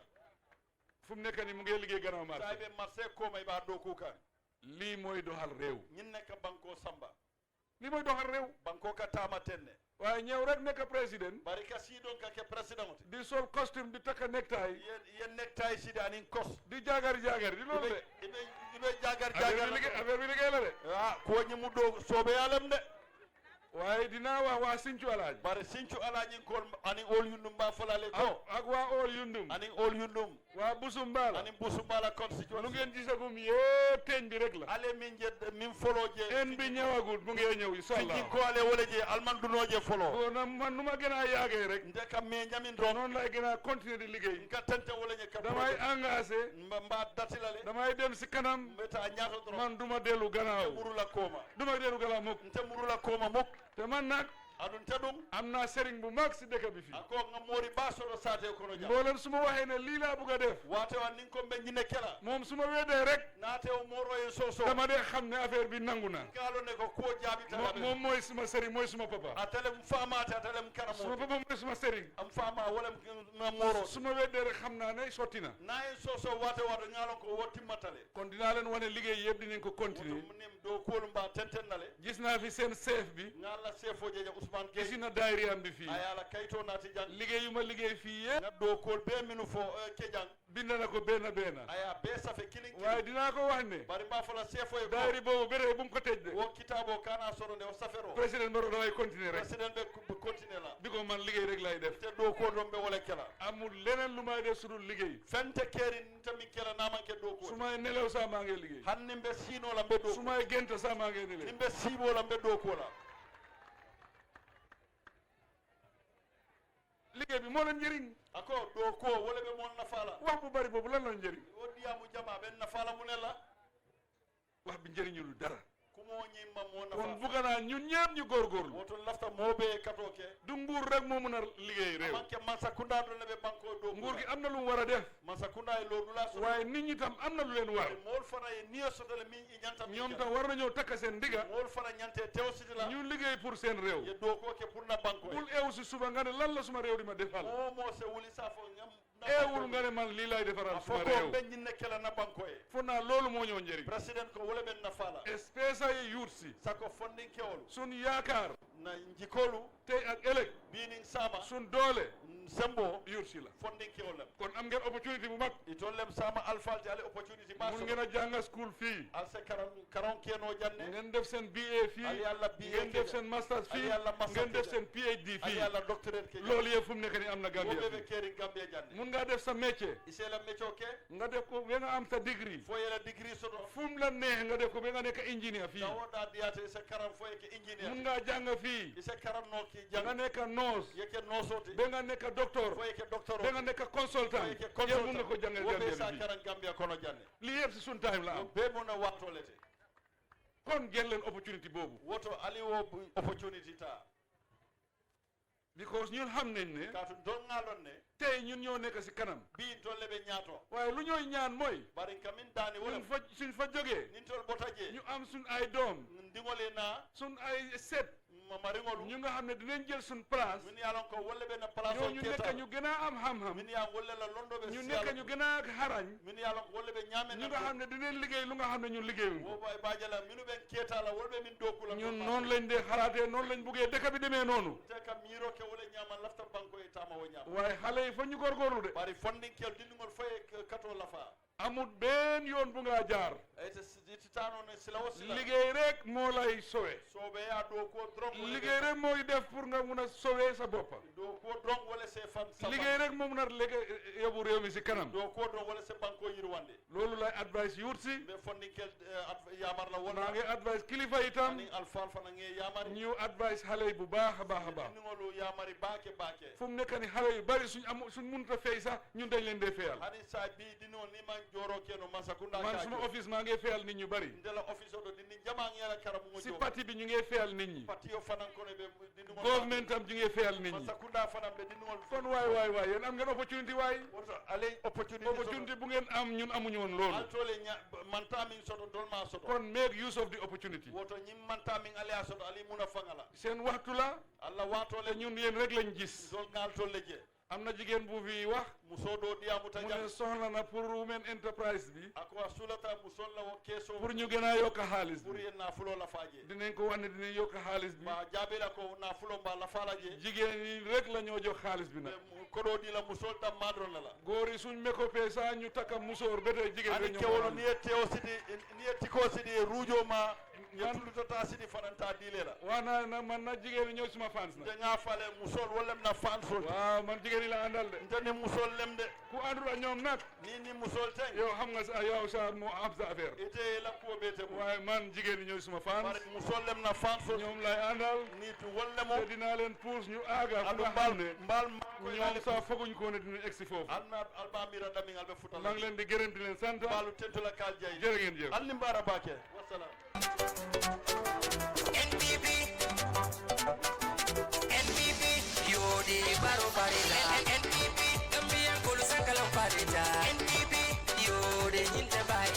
fu mu nekk ni mu ngi liggéey gannaaw marché say be marché ko may ba do ku kan lii mooy doxal réew ñin nekk banko samba lii mooy doxal réew banko ka tama tenne waaye ñëw rek nekk président bari ka si don ka ke président di sol costume di takka necktie yen necktie si danin kos di jagar jagar di loolu de ibe jagar jagar affaire bi liggéey la de ah ko ñi mu do sobe yalam de waaye dinaa wax waa Sinthiou Alaaji bari Sinthiou Alaaji kol ani ol yundum ba falale ko ak waa Ool Yundum ani ol yundum waa Busumbala ani Busumbala constitution lu ngeen gisagum yëpp teeñ bi rek la ale min je min folo je en bi ñëwagul mu ngi ñëw inshallah fi ko ale wala je alman duno je folo ko na man nu ma gën a yaagee rek ndeka me ñamin don noonu lay gën a continuer di liggéey ka tante wala je ka damay engagé mba datilale damay dem si kanam meta ñaato dron man duma dellu gannaaw murula koma duma dellu gannaaw mukk nte murula koma muk te man nag adun tedum am naa sëriñ bu mag si dëkk bi fii ako nga mori ba soro sate kono ja mboolem su ma waxee ne lii laa bëgg a def waate wa nin ko be ñine kela moom su ma weedee rek naate o moro e soso dama dee xam ne affaire bi nangu na ngalo ne ko jaabi ta moom mooy suma sëriñ mooy suma papa atelem famata atelem kanamo suma papa mooy suma sëriñ am fama wala na moro su ma weddee rek xam naa ne sotti na nayi soso waate wato ngalo ko wotti matale kon dinaa leen wane liggéey yëpp dinañ ko continuer nim do ko mba tentennale gis naa fi seen chef bi ngalla chefo je Ousmane Gueye isina daayri am bi fii ayala kayto naati jang liggéey yu ma liggéey fii yëpp nga do ko be minu fo kejang bind na ko benn aya be safe kilin waaye dinaa ko wax ne bari mba fala sefo e daayri boobu béré bu mu ko tëj de wo kitabo kana soro de o safero président Barrow damay continuer rek president be continuer la bi ko man liggéey rek lay def te do ko dombe wala kala amul leneen lu may def su dul liggéey fente kerin tami kala namanke do ko su may nelew sax maa ngi liggéey hanni be sino la be do su may gént sax maa ngi nelew nimbe sibo la be do ko la liggéey bi moo leen njëriñ ako do ko wala be mon nafala wax bu bari boobu lan la njëriñ o diamu jama ben nafala munela wax bi njëriñul dara kumo nyimma mo kon nafa bugg naa ñun ñëpp ñu góorgóorlu woto lafta mobe katoke du nguur rek moo mën a liggéey réew manke masakunda do lebe banko do nguur gi am na lu mu war a def masakunda e lo dula so waaye nit ñi tam am na lu leen war mol fana e niyo sotale min i nyanta ñoom tam war nañoo takka seen ndiga mol fana nyante tewsiti la ñu liggéey pour seen réew ye do ko ke pour na banko bul eew si suba nga ne lan la suma réew di ma defal o mo se wuli sa fo ngam eewul nga ne man lii lay defaral suma foko réew be ñinne kala na banko e fo naa loolu moo ñoo njëriñ president ko wala ben na fala especially youth si sako fondin kewol sun yaakaar na njikolu tey ak ëllëg binin sama sun doole sembo youth si la fondin kewol kon am ngeen opportunity bu mag itollem sama alfalti ale opportunity ba mun ngeen a jànga school fii al se karon keno janne ngeen def seen BA fii ali alla BA ngeen def seen masters fii ngeen def seen PhD ali fii alla doctorate ke loolu yëpp fu mu nekk ni am na Gambia wobe be fii keri Gambia janne mun ngaa def sa métier isela mecho ke nga def ko ba nga am sa degree fo yela degree soto fu mu la neex nga def ko ba nga nekk ingénieur fii dawoda diate se karam fo ke engineer mun ngaa jàng fii ise karam no ki nga jang nekk nurse yeke no soti ba nga nekk docteur fo yeke doctor ba nga nekk consultant yëpp mun nga ko jàngal wobe Gambia sa fii karam Gambia kono janne lii yëpp si sun time la am be mo na watolete kon jël leen opportunity boobu woto ali wo opportunity ta because ñun xam nañ ne katu don ngalon ne tey ñun ñoo nekk si kanam bi tolle be ñaato waaye lu ñooy ñaan mooy bari kamin dani wala ñun fa suñ fa jógee nin tol botaje ñu am suñ ay doom ndingole na suñ ay set maringolu ñu nga xam ne dinañ jël suñ place min yalon ko wolle be na place ñoo ñu nekk ñu gën a am xam-xam min ya wolle la londo be ñu nekk ñu gën a xarañ min yalon ko wolle be ñame ñu nga xam ne dinañ liggéey lu nga xam ne ñun liggéeyuñ wo bay bajala minu ben keta la wolbe min dokula ñun noonu lañ dee xalaatee noonu lañ buggee dëkk bi demee noonu te kam miro ke wole ñama lafta banko e tama wo ñama waaye xale yi fa ñu góorgóorlu de bari fondin kel dindingol faye kato lafa amul benn yoon bu nga jaar ite tano ne sila wo sila liggéey rek moo lay sowe sobe ya do ko drong liggéey rek mooy def pour nga mun a sowe sa boppa do ko drong wala se fan sama liggéey rek moo mun a yóbbu réew mi si kanam do ko drong wala se banko yirwande loolu lay advice yuut si be fondin kel yamar la wona maa ngi advice kilifa itam ni alfal fana nge yamari ñu advice xale yi bu baax a baax a baax ngolu yamari baake fu mu nekk ni xale yu bari suñ mënut a fay sax ñun dañ leen dee fayal hani sa bi dino ni man joro keno masakunda man suma office maa ngi fayal nit ñu bari ndela office odo dindi jama ngela karamu ngo si parti bi ñu ngi fayal nit ñi parti yo fanan ko ne be dindi government tam ñu ngi fayal nit ñi masakunda fanan be dindi ngol kon waay yéen am ngeen opportunity waay woto ale opportunity bu ngeen am ñun amuñu woon loolu altole manta min soto dol ma soto kon make use of the opportunity woto ñim manta min ale soto ali muna fangala seen waxtu la alla watole ñun yéen rek lañ gis dol ngal tolle je am na jigéen bu fi wax muso do diamu ta mu ne soxla na pour women enterprise bi ako sulata muso la wo keso pour ñu gën a yokk xaalis pour bi yen na fulo la faaje dinañ ko wax ne dinañ yokk xaalis bi ba jaabe la ko na fulo ba la faala je jigéen yi rek la ñoo jox xaalis bi nag kodo di la musol tam madron la góor yi suñ mekopee saa ñu takka musóor ba tey jigéen ani rek kewolo ni teo sidi ni tiko sidi rujo ma ñetulu tota sidi fananta dile la waa na man na jigéen yi ñëw suma fans na de nga fale musol wala na fansol waaw man jigéen yi la àndal de ndene musol lem de ku àndul ak ñoom nag ni musol ten yow xam nga sa yow sa moo am sa affaire ite la ko bete mo waaye man jigéen yi ñooy suma fans par musol lem na fansol ñoom lay àndal ni tu wala mo te dinaa leen pousse ñu aaga fu andu nga mbal xam ne mbal ñoom sax foguñ ko ne dina egsi foofu anna alba mira dami albe futal maa ngi leen di gërëm di leen sant balu tentula kal jay jërë ngeen jëf alli mbara bake wassalam NPP yodi baro barila NPP Gambia kulu sakalam parita NPP yodi hinte bai